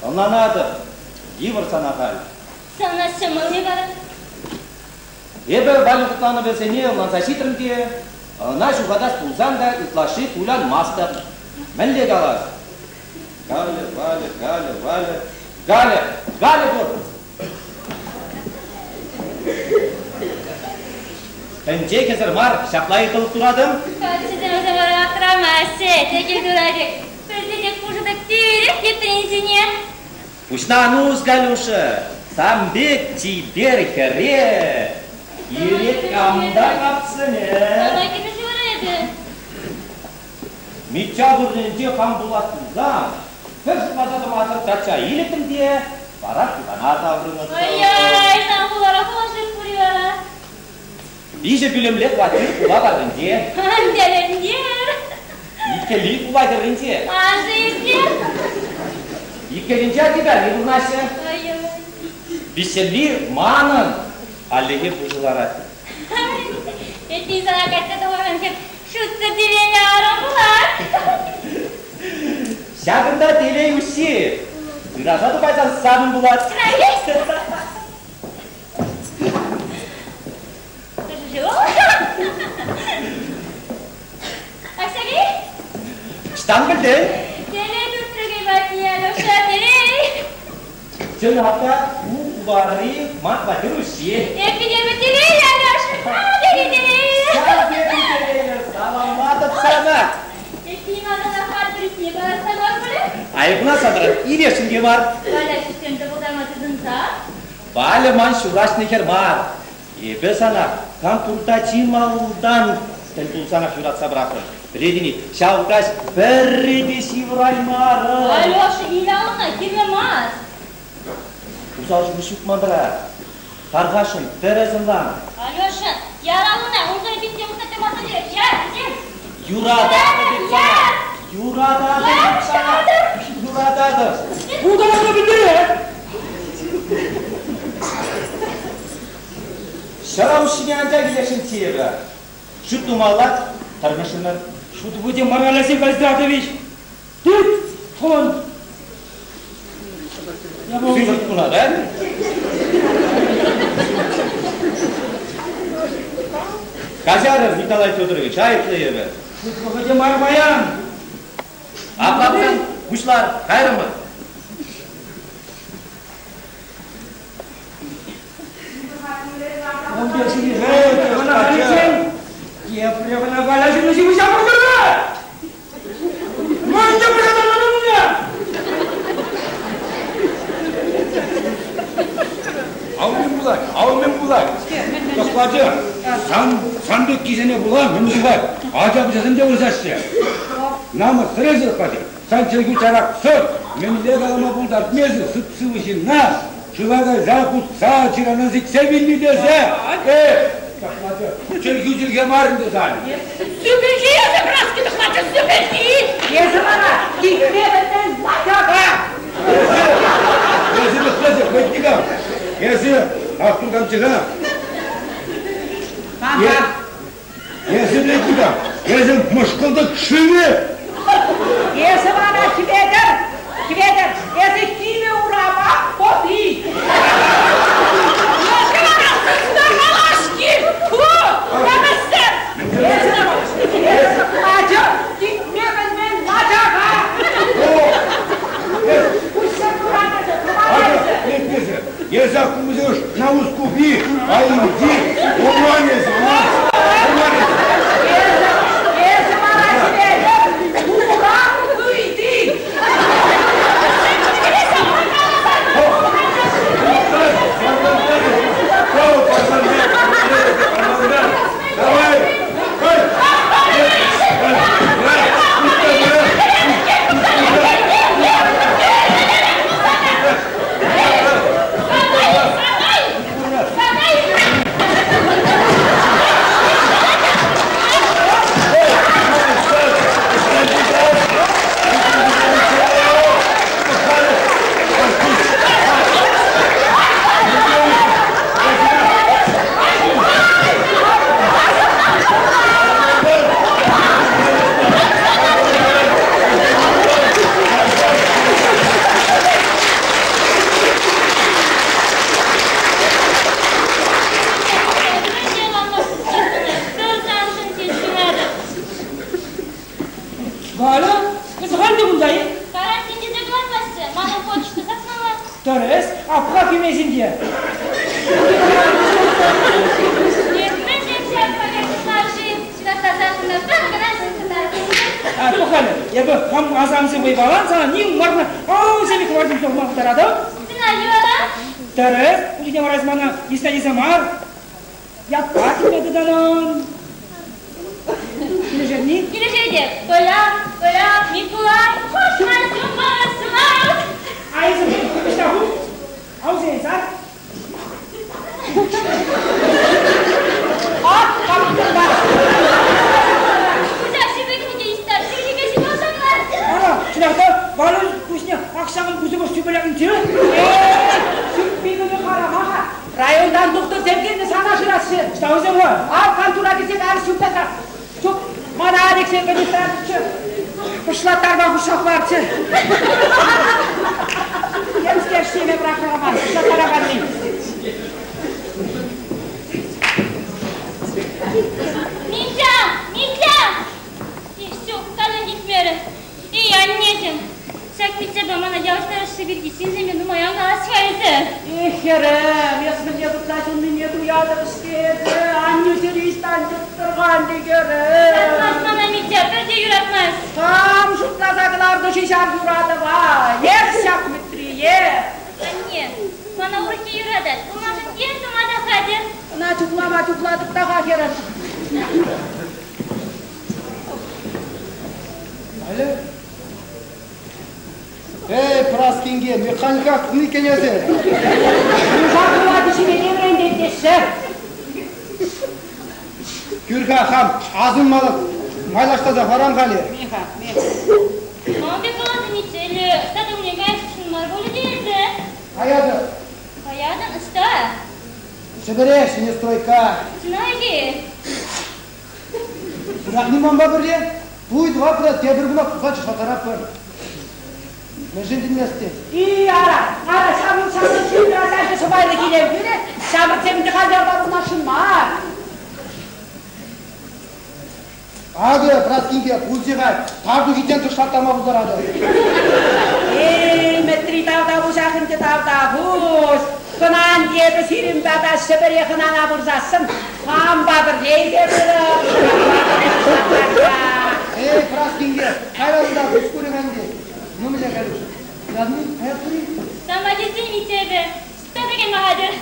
Ӑнланатӑп, йывӑр сана халь. Сана ҫӑмӑл-и вара? Эпӗ Валя хӑтланӑвӗсене ӑнланса ҫитрӗм те, ӑна ҫухатас пулсан та ытлашши кулянмастӑп. Мӗнле калас? Галя, Валя, Галя, Валя, Галя, Галя пур! Тӗнче хӗсӗр мар, ҫапла ыйтӑлӑх туратӑм. Каччӑсем вара аптрамаҫҫӗ, текел дурачек. Пӗлсе те пушӑ тӳрех теприн ҫине. Пуҫна ан ус, Галюша. Сан пек чипер хӗре кирек кам та капсӑнӗ. Сана килӗшӳ вара эпӗ. Мичча вырӑнӗнче хам пулас пулсан, пӗр шутласа тӑмасӑр качча илӗттӗм те вара хулана таврӑнӑттӑм. Ай-яй, сан хулара хулашӑн пур-и вара? Виҫӗ пӳлӗмлӗ хваттер хула варринче. Тӗлӗнтер! Иккӗли хула хӗрринче. Ашшӗ епле? Иккӗлинче ачи-пӗри пурӑнаҫҫӗ. Ай-яй. Виҫҫӗлли манӑн хальлӗхе пушӑ ларать. Эппин сана качча тухакан хӗр шутсӑр телейлӗ арӑм пулать. Ҫакӑнта телей уҫҫи. Ыраса тупайсан санӑн пулать. Аксаги? Ӑҫтан пӗлтӗн? Телей тутрӗ патне, Алеша, телей! Чӑнах та, ку хулари ман хваттер уҫҫи. Эппин эпӗ телейлӗ, Алеша, телей, телейлӗ! Ҫав тери телейлӗ, саламлатӑп сана! Эппин малтанах хваттерне калаҫса мар пулӗ? Айӑпна санран илесшӗн те мар. Валя ҫӳҫсем тӑпӑлтарма тытӑнса. Валя ман ҫураҫнӑ хӗр мар. Эпӗ сана кантурта чи малтан тӗл пулсанах юратса пӑрахрӑм. Пӗлетӗн-и, ҫав каҫ пӗрре те ҫывӑраймарӑм. Алеша, Ильяна, кирлӗ мар. Усал шухӑш ҫук манра. Тархасшӑн, тӗрӗс ӑнлан. Алеша, яра ӑна, унсӑрӑн пит те усса тӑмасан тӗрӗс. Яр, вӗсем. Юрататӑп эп сана. Юрататӑп эп сана. Юрататӑп. Пултаруллӑ пӗлтерет. Ҫӑра уҫҫине анчах илесшӗнччӗ эпӗ. Шӳт тумалла, тӑрмӑшрӑмӑр. Шут будем мар, Алексей Калистратович. Тыт, фонд. Сывӑрт куна, да? Каҫарӑр, Николай Федорович, айӑплӑ эпӗ. Шут вӑхӑчӗ мар паян. Апла пулсан пуҫлар, кайрӑмӑр. Ун пек ҫитӗнсен тепре кӑна Валя ҫынни ҫывӑҫа пӑртӑр-ха! Мӗн те пӑшӑрханатӑн Ав мӗн пулать, ав мӗн пулать. Тӑхлачӑ, сан, сан пеккисене пула мӗн пулать? Ача-пӑчасем те вырҫаҫҫӗ. Намӑс сӗресӗр, тӑхлачӑ. Сан чӗлхӳ чараксӑр, мӗнле калама пултартмесӗр сып-сывӑ ҫынна шыва кайса путса ҫырана сиксе вилнӗ тесе. Э, тӑхлачӑ, чӗлхӳ чӗлхе мар ӗнтӗ сан. Сӳпӗлти эсӗ, Праски тӑхлачӑ, сӳпӗлти! Эсӗ мана типме пӗлмен лачака! Эсӗ, тӑхлачӑ, хӑйтникам. Эсӗ, астуркамччӗ-ха. Эсӗ мӗн Эсӗ мӑшкӑлтӑк шывӗ! Эсӗ мана Хӗветӗр! Хӗветӗр, эсӗ кивӗ урапа попи! Эсӗ мана сысна малашки! Фу! Кӗмӗссӗр! Эсӗ, эсӗ ача, типме пӗлмен лачака! Куҫса куран эсӗ, тӑван эсӗ! Эсӗ, эсӗ аккумӗсӗш навус купи, айӑнти, ӑман эсӗ, ӑман! Ӑман эсӗ! Эсӗ, эсӗ мана Хӗветӗр, турам ыйти! Давай! Галя, эсӗ халь те кунта-и? Карантин тесе кӑлармаҫҫӗ. Манӑн почта сасмалла. Тӗрӗс, апла кӳмесен те. Мӗншӗн ҫак пакет ытлашши ҫывӑрттарса пӗр кӑна ҫывӑрттарать. Пӑх-халӗ, эпӗ хам асамсем вӑйпалан сана ним марна алсем хӑвартӑм тухма пултаратӑп. Сына юра. Тӗрӗс, ун вара эс мана йысна тесе мар, ятпа чӗнме тытӑнӑн. Килӗшетни? Килӗшетӗп. Коля, Коля, Микулай, хушма сумма, А эсӗ ӑҫта ху? Алсен сар. Ак, каптӑрта. Куҫа шывӗ кӗнеке истар, чӗлхепе ҫывӑхсанлар. Ара, чӑнах та, Валюш куҫне акҫамӑн кусӑмӑш тӳпелетӗнче. Сӳппи харама-ха. Районтан тухтӑрсем килнӗ сана шыраҫҫӗ. Ӑҫта вӗсем-ха? Ав кантура килсе кайрӗҫ чуптаса. Чуп, мана Алексей кӑнистратчӗ. Пӑшлаттарма хушса хӑварчӗ. Темскер ҫиме пӑрахрӑма, пӑшлаттараканни. Митя! Митя! Ҫук, каллех илтмерӗ. Эй, аннеҫӗм, ҫак Митяпа мана явӑҫтарасси пирки ҫынсемпе нумай ан калаҫ-ха эсӗ. Эх, хӗрӗм, эс мӗнле выртса ҫуннине туятӑп-ҫке эпӗ. Аннӳ чӗри ӑҫтан чӑптӑрхан текерӗм. Юратмасть мана Митя, пӗрте юратмасть. Кам шутласа кӑларнӑ-ши ҫав юратӑва? Эх, ҫак Митрие! Анне, мана урӑххи юратать. Вӑл маншӑн тем тума та хатӗр. Ӑна чухлама чухлатӑп та-ха, хӗрӗм. Алло? Эй, Праскинге, механика тунӑ эсӗ. Нуша пулать ҫимене вӗрентет теҫҫӗ. Кӳр-ха хам, асӑнмалӑх майлаштарса хӑварам халӗ. Миха, миха. Ман пек каласӑн ичеллӗ, ӑҫта та пулин каясшӑн мар пулӗ те эсӗ. Каятӑп. Каятӑн ӑҫта? Ҫӗпӗре, ҫӗнӗ стройка. Чӑнах-и? Юратни манпа пӗрле. Туй тӑватпӑр та тепӗр кунах туса чыслаттаратпӑр. Мӗншӗн чӗнместӗн? И, ара, ара, ҫамрӑк ҫамрӑк ҫын ачаҫӑ сӑпайлӑ килем кӳрӗ. Ҫамрӑксем те халь ялта пурӑнасшӑн мар. Акӑ, Праскинке, пулчӗ-ха, тар тухиччен тӑшлаттарма пултаратӑп. Эй, Мӗтри, тавтапуҫах ӗнтӗ, тавтапуҫ. Кӑнан эпӗ сирӗн пата Ҫӗпӗре хӑнана пырсассӑн хампа пӗрле илсе пырӑп. Эй, Праскинке, кайран та куҫ курӗ-ха ӗнтӗ. Ну, мӗнле, Калюш, ятни каятпӑр-и? Сама тесен, Митя, эпӗ ӑҫта та кайма хатӗр.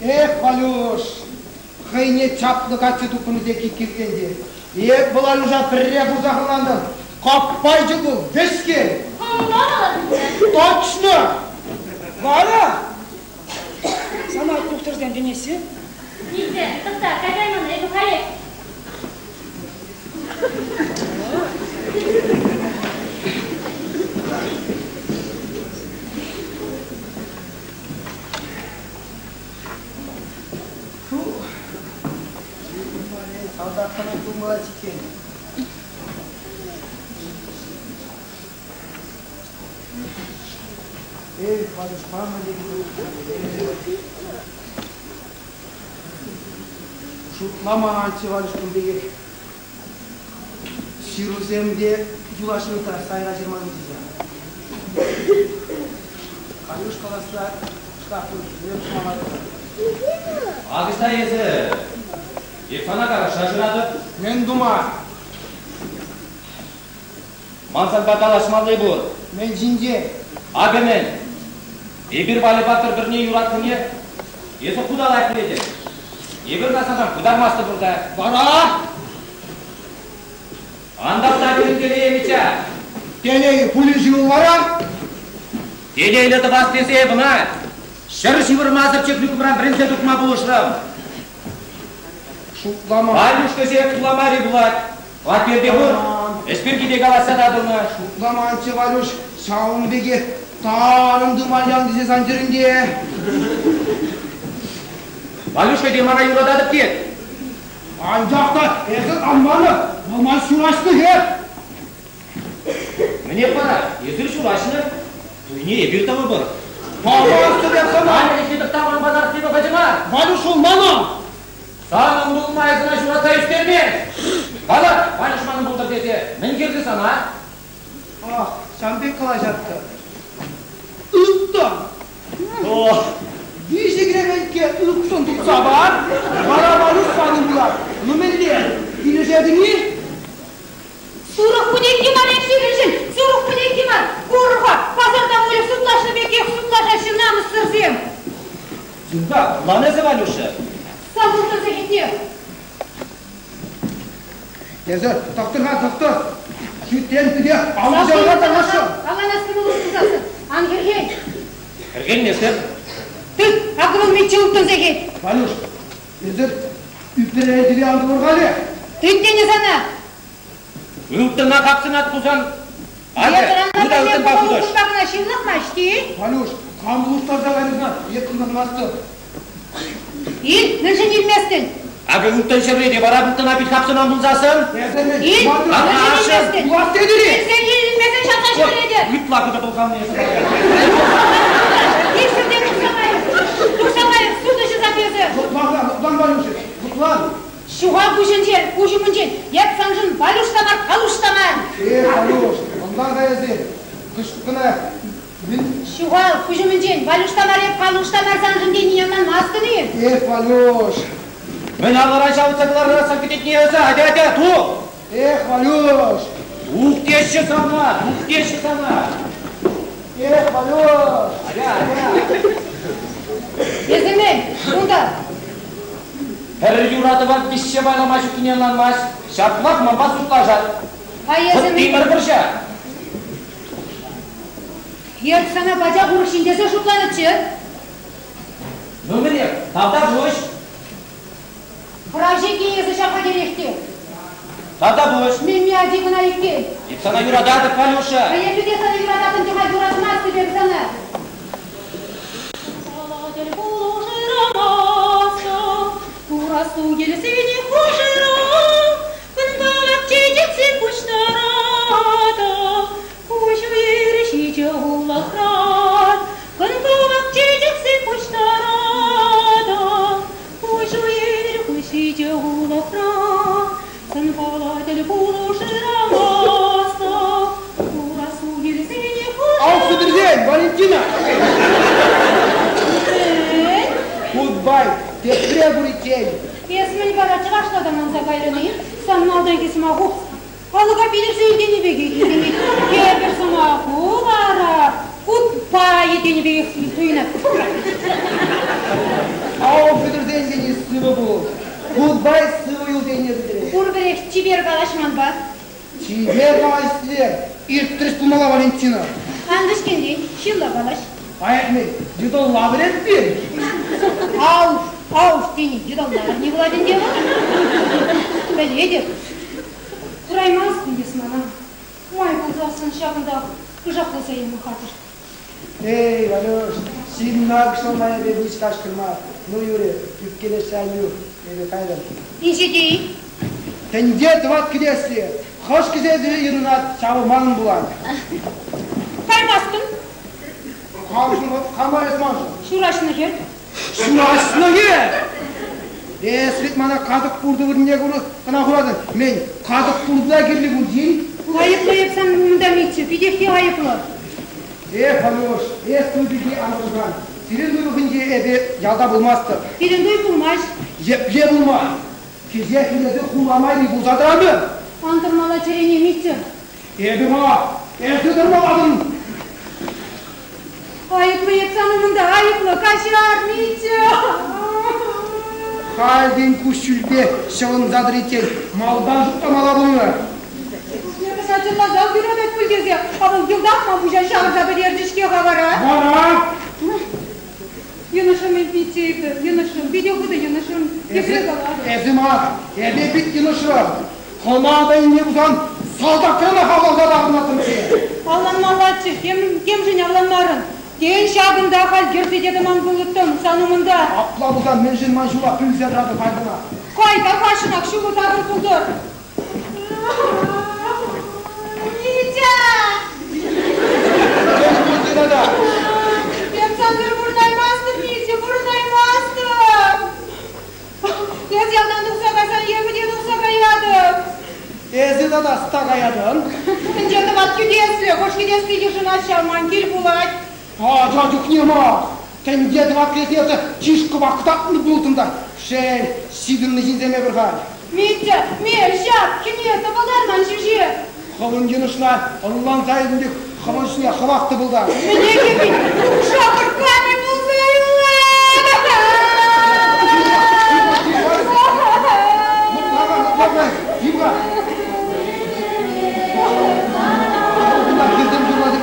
Эх, Валюш, хӑйне чаплӑ каччӑ тупнӑ те киккиртенче. Эп вӑл Алюша пӗрре курса хӑлантӑм. Каппайчӑк вӑл, вӗҫкӗн. Точно! Валя! Сана тухтӑрсем чӗнеҫҫӗ. Митя, тӑхта, каҫар мана, эпӗ халех. Фу, салтаксене тумлать иккен. Эй, Валюшпа Шутламанччӗ Валюш кун пекех. Ҫырусем те юлашки та сайра ҫырман тесе. Калюш каласса штаб Акӑ эсӗ. Эп сана караша шыратӑп. Мӗн тума? Ман санпа калаҫмалли пур. Мӗн ҫинчен? Акӑ мӗн. Эпир Вальӑпа пӗр-пӗрне юратнине эсӗ хуталать пӗлетӗн. Эпир ӑна санран пытармастӑпӑр та. Вара? Ан тапта пирӗн телее, Митя. Телейӗ пулӗ-ши вӑл вара? Телейлӗ тӑвас тесе эп ӑна ҫӗр ҫывӑрмасӑр техникумран вӗренсе тухма пулӑшрӑм. Шутлама. Валюшка ҫех вуламари пулать. Хваттерте пур. Ӗҫ пирки те калаҫса татӑлнӑ. Шутламанччӗ, Валюш, ҫавӑн пекех тарӑн тымар ян тесе сан чӗрӗнте. Валюшка те мана юрататӑп тет. Анчах та эсӗ ан манӑр, вӑл ман ҫураҫнӑ хӗр. Мӗне пара, эсир ҫураҫнӑ. Туйне эпир тӑвӑпӑр. Памастӑп эп сана! Халӗ ӗҫлетӗп тавран пасар вӑхӑчӗ мар. Валюш вӑл манӑн! Санӑн пулма эс ӑна ҫуратса ӳстермест. Кала, Валюш манӑн пултӑр тесе мӗн кирлӗ сана? Ах, ҫавӑн пек калаҫатӑр. Ылтӑн! Виҫӗ кременкке ылтӑн тупса пар, вара Валюш санӑн пулать. Ну мӗнле, килӗшетӗн-и? Сурӑх путекки мар эп сирӗншӗн, сурӑх путекки мар. Кур-ха, пасарта выльӑх сутлашнӑ пекех сутлашаҫҫӗ намӑссӑрсем. Зинка, ӑнлан эсӗ, Валюша. Сан ылтӑн сехетне. Эсӗ тӑхтӑр-ха, тӑхтӑр. Шӳтлен пекех алӑ тархасшӑн. Авланас кӑмӑлу пулсассӑн ан хӗрхен. Хӗрхенместӗп. Тыт, акӑ вӑл мичче ылтӑн сехет. Валюш, эсӗ ӳпре ан тӑвӑр-халӗ. Тыт тенӗ сана. Ылтӑна хапсӑнать пулсан, Е тӑранма пӗлмен кӑмӑлу кунпа кӑна ҫырлахмасть-и? Валюш, кам улӑштарса кайнӑ е ӑнланмастӑп. Ил, мӗншӗн илместӗн? Акӑ ылтӑн ҫӗрре те вара ылтӑна пит хапсӑнан пулсассӑн? Ил, мӗншӗн илместӗн? Пулас тетӗр-и? Илсен илмесен ҫапла ҫӳретӗр. Ытла хытӑ пӑлханнӑ эсӗ. Иксӗр те тухса кайӑр. Тухса кайӑр, сутӑҫӑ сак эсӗ. Лӑплан, лӑплан, Валюша, лӑплан. Ҫуха пуҫӗнчен, куҫ умӗнчен эп саншӑн Валюш та мар, Калуш та мар. Эх, Валюш, ӑнлан-ха эсӗ, кӑшт кӑна мӗн? Ҫухал, куҫ умӗнчен Валюш та мар эп, Калуш та мар саншӑн тенине ӑнланмастӑн-и? Эх, Валюш! Мӗн алӑран ҫавӑтса кӑларасса кӗтетне эсӗ, атя, атя, тух! Эх, Валюш! Тух теҫҫӗ сана, тух теҫҫӗ сана! Эх, Валюш! Атя, атя! Эсӗ мӗн, унта? Пӗр юратӑва виҫҫе пайлама ҫуккине ӑнланмасть, ҫаплах манпа сутлашать. А эсӗ мӗн? Тимӗр вӑрҫа! Эп сана пачах урӑх ҫын тесе шутланӑччӗ. Ну мӗнех, тавтапуҫ. Хӑравҫи иккен эсӗ ҫав хатӗрех те. Тавтапуҫ. Мемме ачи кӑна иккен. Эп сана юрататӑп, Валюша. А эпӗ те сана юрататӑп те-ха, юратмастӑп эп сана. Тӗл пулӑшаймастӑп, курасу килсен хушӑра, кӑн-кӑвак чечексем пуҫтаратӑп. Куҫ уйӑр ҫичӗ улӑхран, кӑн-кӑвак чечексем пуҫтаратӑп. Куҫ уйӑр ҫичӗ улӑхран, сӑнпала тӗл пулӑшаймастӑп. Курасу килсен хушӑра. Auf Wiedersehen, Валентина! Мӗн? Goodbye, тепре куриччен. Эс мӗн вара чӑвашла та манса кайрӑн-и? Сан малтанхи сӑмаху алӑка питӗрсе илтенӗ пекех илтӗнет. Тепӗр сӑмаху вара goodbye тенӗ пекех туйӑнать. Auf Wiedersehen тени сывӑ пул. Goodbye сывӑ юл тенине пӗлтерет. Пурпӗрех чипер калаҫ манпа. Чипер калаҫсем, иртрӗҫ пулмалла Валентина. Ан вӗҫкӗнлен, ҫынла калаҫ. Аятмей, йытӑлла вӗрентпин. Ауф, ауф тени йытӑлла вӗрни пулать ӗнтӗ вӑл. Пӗлетӗп. Кураймастӑн эс мана. Май пулсассӑн ҫакӑнтах кӑшакласа илме хатӗр. Эй, Валюш, ҫынна кӑшлама эпӗ выҫ кашкӑр мар. Ну, юрӗ, ӳпкелешсе ан юр, эпӗ кайрӑм. Инҫете-и? Тӗнче тӑват кӗтеслӗ. Хӑш кӗтесре йышӑнать, ҫавӑ манӑн пулать. Каймастӑн. Камшӑн, кама эс маншӑн? Ҫураҫнӑ хӗр. Ҫураҫнӑ хӗр! Эс вӗт мана катӑк пуртӑ вырӑнне кӑна хуратӑн. Мӗн, катӑк пуртӑ кирлӗ пулчи? Айӑплӑ эп сан умӑнта, Митя, питех те айӑплӑ. Эх, Валюш, эс туй пирки ан пӑшӑрхан. Сирӗн туй вӑхӑтӗнче эпӗ ялта пулмастӑп. Пирӗн туй пулмасть. Епле пулмасть? Кӗҫех илесе хула майри пулса тӑратӑн. Ан тӑрмала чӗрене, Митя. Эпӗ мар, эсӗ тӑрмалатӑн. Айӑплӑ эп сан умӑнта, айӑплӑ, каҫар, Митя. Хальтен куҫҫульпе ҫӑвӑнса тӑриччен малтан шутламалла пулнӑ. Эпӗ сан чӑнласах юратать пуль тесе, а вӑл йӑлтах ман пуҫа ҫавӑрса пӗтерчӗ-ҫке-ха вара. Вара? Йӑнӑшрӑм эп, Митя, эпӗ, йӑнӑшрӑм, питӗ хытӑ йӑнӑшрӑм. Тепре калатӑп. Эсӗ мар, эпӗ пит йӑнӑшрӑм. Хӑна та илме пулсан салтакранах авланса таврӑнаттӑмччӗ. Авланмаллаччӗ, темшӗн авланмарӑн. Тен, ҫакӑнта халь йӗрсе те тӑман пулӑттӑм сан умӑнта. Апла пулсан мӗншӗн ман ҫула пӳлсе тӑратӑн халь кӑна? Кай, тархасшӑнах ҫулу такӑр пултӑр. Митя! тата? Эп сансӑр пурӑнаймастӑп, Митя, пурӑнаймастӑп. Эс ялтан тухса кайсан эпӗ те тухса каятӑп. Эсӗ тата ӑста каятӑн? Тӗнче тӑват кӗтеслӗ, хӑш кӗтесси йышӑнать ҫав, ман кил пулать. Ача чухне мар. Тӗнче тӑват кӗтесӗ чышкӑпа кӑтартнӑ пултӑм та, шел, ҫитӗннӗ ҫынсем эпир халь. Митя, ме, ҫак, хӗне, тӑпӑлтар ман ҫӳҫе. Хӑвӑн йӑнӑшна ӑнланса илтӗм те хӑвӑн ҫине хӑвах тӑпӑлтар. Мӗне кӗпин, нуша пӑркани пулса юлать. Мӑклака, Тимка. Хӗрсем юрласа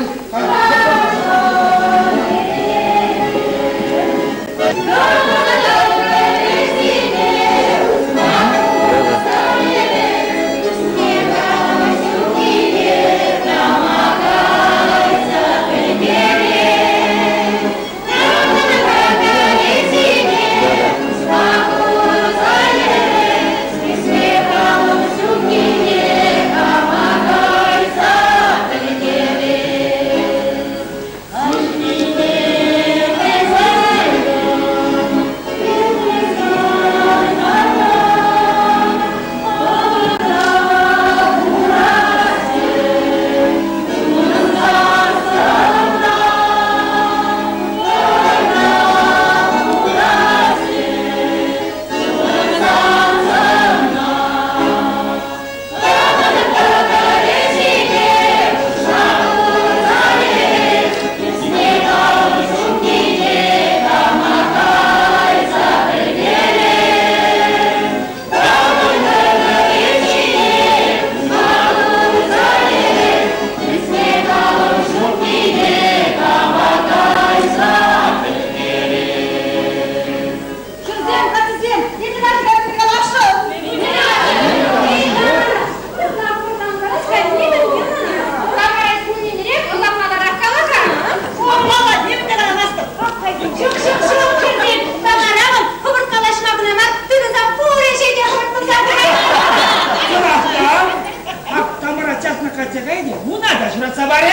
Хӗрсем, каччӑсем, эпир ачасем каласшӑн. Ҫук, ҫук, ҫук, хӗрсем, Тамаравӑн хӑвӑрт калаҫма кӑна мар, тытӑнса пур ӗҫе те хӑвӑрт туса пырать. Чӑнах та, ак Тамара часна качча кайнӑ, муна та ҫуратса парӗ.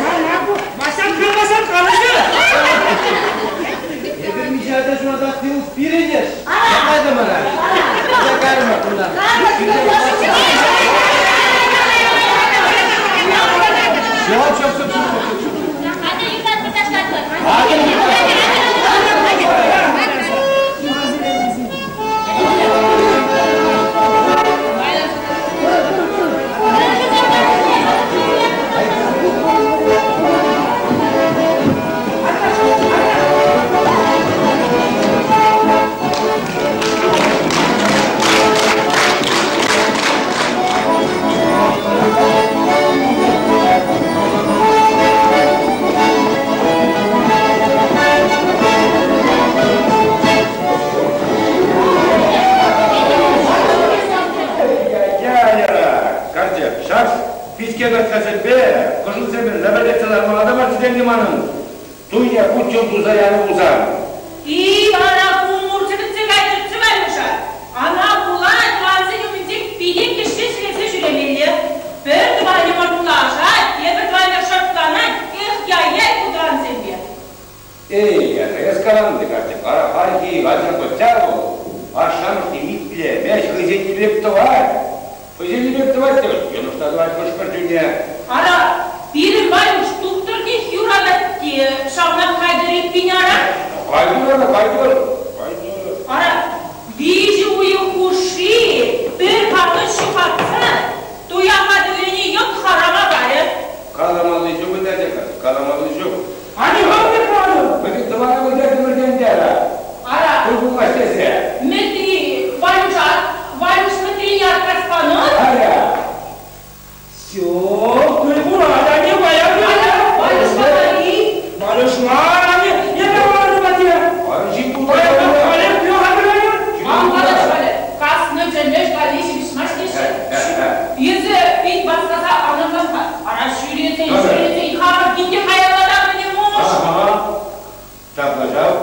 Мана ку Васятка Васятка калаҫу. Эпир миҫе ача ҫуратас тивӗс пирӗнеш. Кайдӑмӑр. Кайрӑмӑр кунта. Все, все, все, все, все, все. Шаш пичке кӑрткасемпе кӑшӑлсемпе лӗпӗртетсе лармалла та мар тӗтеннӗ манӑн. Туйне хутчен туса янӑ пулсан. И вара ку мурчӗ кӗтсе кайнӑччӗ Валюша. Ана пула тӑвансен умӗнче питех кӗҫҫе ҫӗлесе ҫӳремелле. Пӗр тӑванӗ мӑртлашать, тепӗр тӑванӗ шӑртланать, эх, яй-яй ку тӑвансемпе. Эй, эс каланӑ те карчӑк, ара хальхи ача пӑчча вӑл. Ашшӗ-амӑшне итлемест, хӑйсенни пек тӑвать. Хӑйсенни пек тӑвать те, йӑнӑш та тӑвать хӑш-пӗр чухне. Ара, пирӗн Валюш тухтӑрнех юратать те, ҫавна кайтӑр эппин ара. Кайтӑр, ара, кайтӑр, кайтӑр. Ара, 3 уйӑх хушши пӗр канӑҫ ҫухатса туя хатӗрлени йӑлт харама карӗ. Каламалли ҫук ӗнтӗ, каламалли ҫук. Ани хӑвӑр панӑ. Мӗн тӑвана вӗлтертӗмӗртен те, ара. Ара. Туй пулмасть тесе. Мӗтри, Валюша, Валюш Мӗтрине отказ панӑ? Ара. Все, туй пулать, ани паян Ара, Валюш мар-и? Валюш мар, ани, эпӗ варӑ патне. Валюш пулать. Ан калаҫ, Валя, каснӑ чӗлмеш валли ҫыпҫмасть теҫҫӗ. Эсӗ пит васкаса ан ӑнлан-ха. Ара, ҫӳресен, ҫӳресен, хамӑр килте каялла таврӑнӗ муш. Ага. Ҫапла ҫав.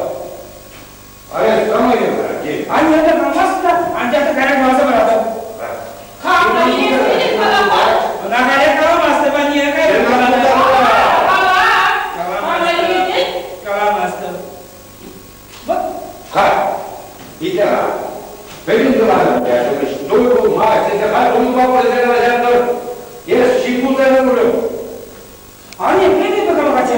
Ара, кама йӑнӑра, кил. Анне те калмасть та, анчах та кайран каласа паратӑп. Кам та илес калама? Ӑна кайран каламастӑп, анне кайран калатӑп. Кала! Ха, итле-ха. Пӗтӗм кӑларӑм ячӗ туй пулмасть тесе халь туйпа пӗлсе калаҫатӑр. Эс ҫи-пуҫа юрӑм. Ане, пӗтӗм кама качча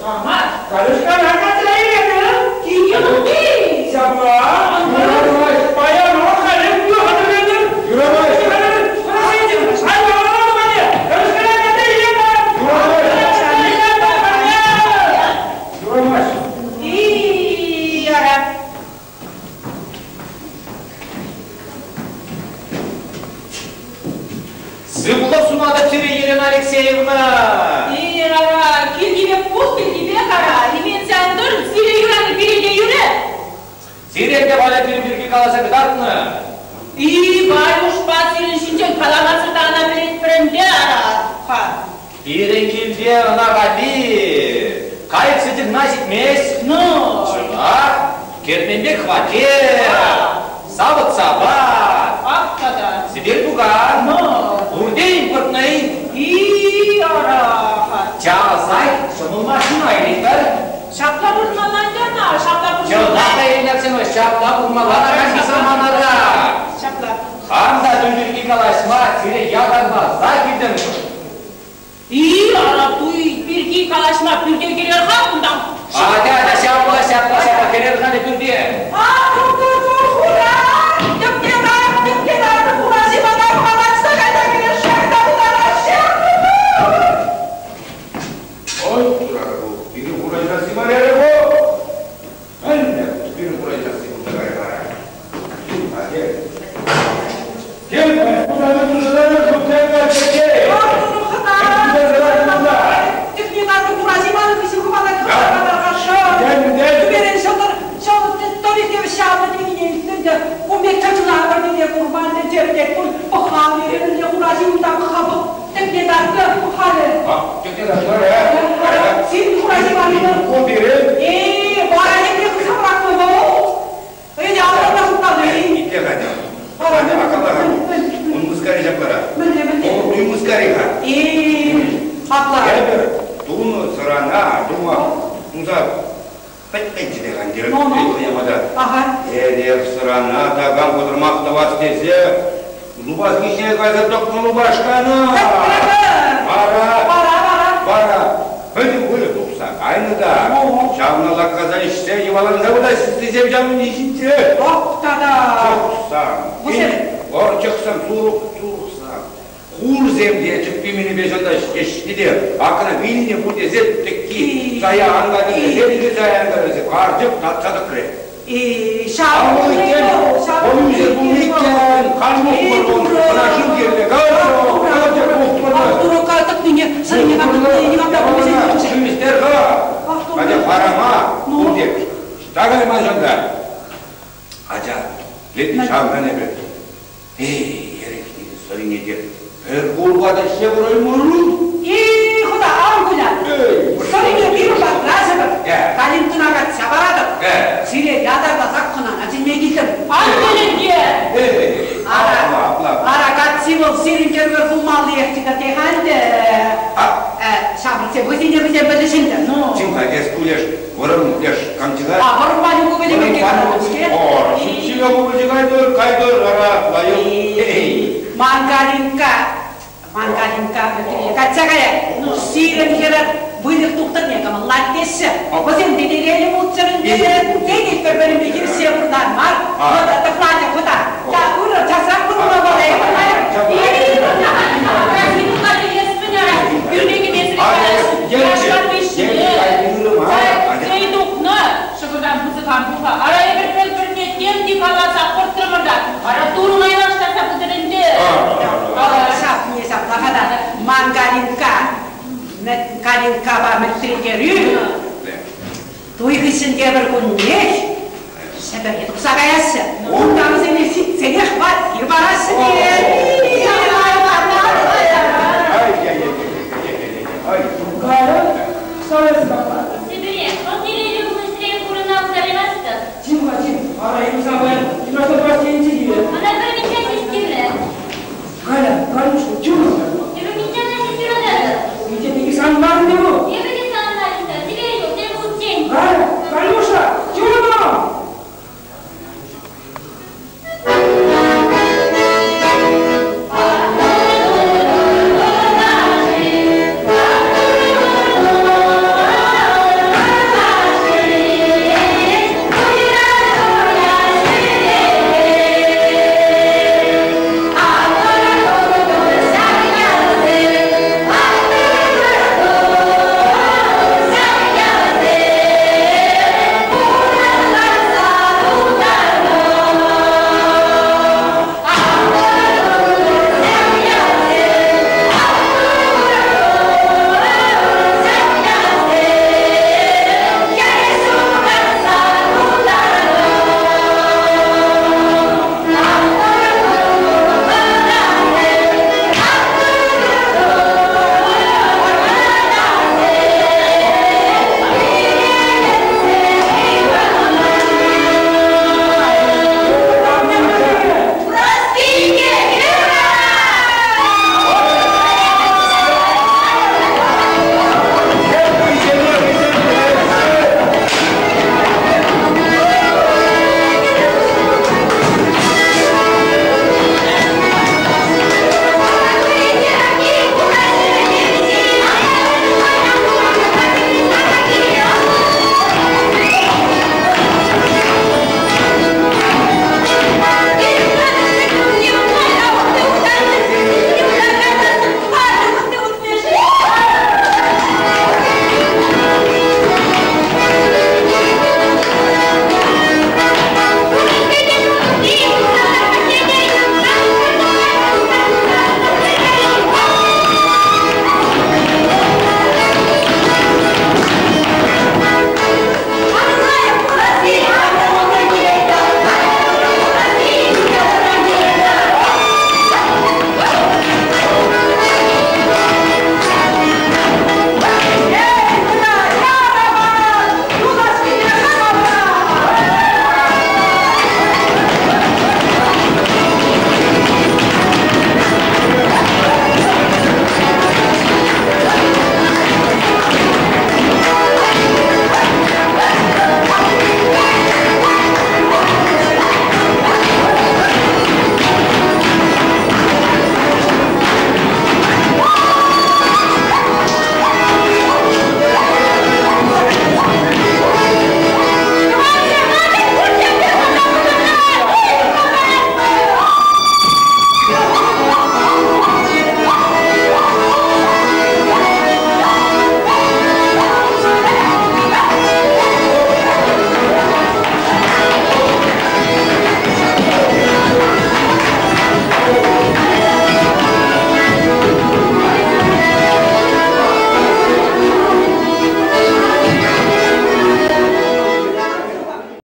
Хама. Калюшкана качча илетӗн? Килти. Ҫапла. Юрамасть. Паян халӗ хатӗрлетӗр. Юрамасть. Юрамасть. И, ара. Сывлӑх сунатӑп сире, Елена Алексеевна! И, ара, килтипе пус килтипе ара, именсе ан тӑр, сире юрани пире те юрӗ. Сире те Валя пирӗн пирки каласа кӑтартнӑ. И, Валюшпа сирӗн ҫинчен каламасӑр та ӑна пӗлетпӗр ӗнтӗ, ара. Ха. Пирӗн килте ӑна валли кайӑк сӗчӗ кӑна ҫитмест. Ну. Чӑнах, кермен пек хваттер, савӑт-сапа, Ах тата. сӗтел-пукан, Ну. пурте импортнӑй. И, ара. Ха. Часах ҫӑмӑл машина илетпӗр. Ҫапла пурӑнмалла ӗнтӗ ӑна, ҫапла Чӑнах пурӑнмалла. та, Елена Алексеевна, ҫапла пурӑнмалла та хальхи саманара. Ҫапла. Хам та туй пирки калаҫма сире ятарласа килтӗм. И, ара, туй пирки калаҫма пӳрте кӗрер-ха кунтан. Атя, атя, ҫапла, ҫапла, ҫапла, кӗрер-ха пӳрте. Ах, тур, хура! Тӗпне тар, тӗпне тар, хура ҫимана палатса кайса кӗрешшех та пултараҫҫӗ. Ой, турара ку, пирӗн хура ҫасси мар эрӗ ку. Мӗнле пирӗн хура ҫасси пулса кайрӗ? Атя. Кем, куда вы тушӑна тушӑна Ах, тур, хӑта! Тӗпне тар, хура ҫимана хыҫҫӑн хӑвалать хӑта Түберен шылтыр, шылтыр, тӑрихе ҫавнӑ тенине илтсен те, ун пек чӑчӑна пӗрнине курман те терӗ пуль, пӑхман ерӗнле хура ҫынта пӑха пӑх, тӗпне тартнӑ пӑхалӗ. Тӗпне тартнӑ, э? Син хура ҫиманӑ. Ку пирӗн. Э, вара епле хыҫа пӑрахнӑ вӑл? Ӗнтӗ алӑрна шутланӑ. Итле, Катя. Катя, акалла-ха. Ун мыскари ҫаплара. Мӗнле, мӗнле? Ун мыскари-ха. Э, апла. Эпӗр тунӑ сӑрана тума туса пӗтпӗнчӗ хандерӗ. Ну, ну. Ага. Эрех сӑрана такам пӑтӑрмах тӑвас тесе лупас хыҫне кайса тӑкнӑ лупашкана. Вара. Вара, вара. Вара. Пӗтӗм выльӑх тухса кайнӑ та. Ҫавна лаккаса ӗҫсе йӑваланса выртаҫ тесем ҫавӑн ҫинче. Ох, тата. Чӑхсам. Вӗсем. Ор чӑхсам, сурӑх, сурӑхсам. Хурсем те чӗппи-мӗнӗпе ҫунта ӗҫнӗ те, акӑна вилнӗ пуль тесе тӗкки сая ан кайтӑр тесе, те сая ан кайтӑр тесе, карчӑк татса тӑкрӗ. Э, ҫав Ҫав иккен, вӑл ӳсер пулнӑ иккен, халь мухмӑр пул, ӑна шыв кирлӗ, калчӑк, калчӑк мухмӑр. Ах, турӑ, тӑкнине, сӑрине кам тӑкнине, никам та пӗлмесен. Шымистер-ха, Атя харама, пурте, ҫта кайман ҫунта. Ача, летни ҫавна эпӗ. Эй, эрехне, сӑрине те, пӗр курка та ӗҫсе кураймарӑм. И, худа, ан кулян. Эй, Сӑрине пирӗн патра ҫӑвӑр. Э. Калинкӑна катса паратӑп. Э. Сире ятарласа хӑнана чӗнме килтӗм. Ан кӗлӗнке! Эй, Ара, апла, апла. ара, катси вӑл сирӗн кӗрвӗр пулмаллиех тытӑр ӗнтӗ. А? Ҫаврӑксем хӑйсене вӗсем пӗлӗҫ ӗнтӗ. Ну. Чим-ха, эс кулеш, вӑрӑм леш камчыга. А, вӑрӑм Ванюк ывӑлӗ пирки каланӑ-ҫке. Ор, ҫӳп-ҫӳпе ывӑлӗ кайтӑр, кайтӑр, ара, лайӑх. Эй. Ман Калинка, ман Калинка катса каять. Сирӗн хӗрӗр выльӑх тухтӑрне кӑмӑллать теҫҫӗ. Вӗсем тетелеллӗ пулччӑр ӗнтӗ. Тетел пӗр-пӗринпе хирӗҫсе выртар мар. Вӑта, тӑхланӗ, вӑта. Та ырӑ, часрах пырма пулать. Шӑкӑртан пысӑкан пулха. Ара эпир пӗр-пӗрне тем те каласа хӑртрӑмӑр та. Ара турӑ майлаштарса пытӑр ӗнтӗ. Ҫапне ҫапла-ха та ман Калинка, Калинкапа мӗтрекерӳ. Туй хыҫҫӑн тепӗр куннех Ҫӗпӗре тухса каяҫҫӗ. Унта вӗсене ҫитсенех хваттер параҫҫӗ те. Ай, яй, яй, яй, яй, яй, яй, ай. Галя, сарайсӑр.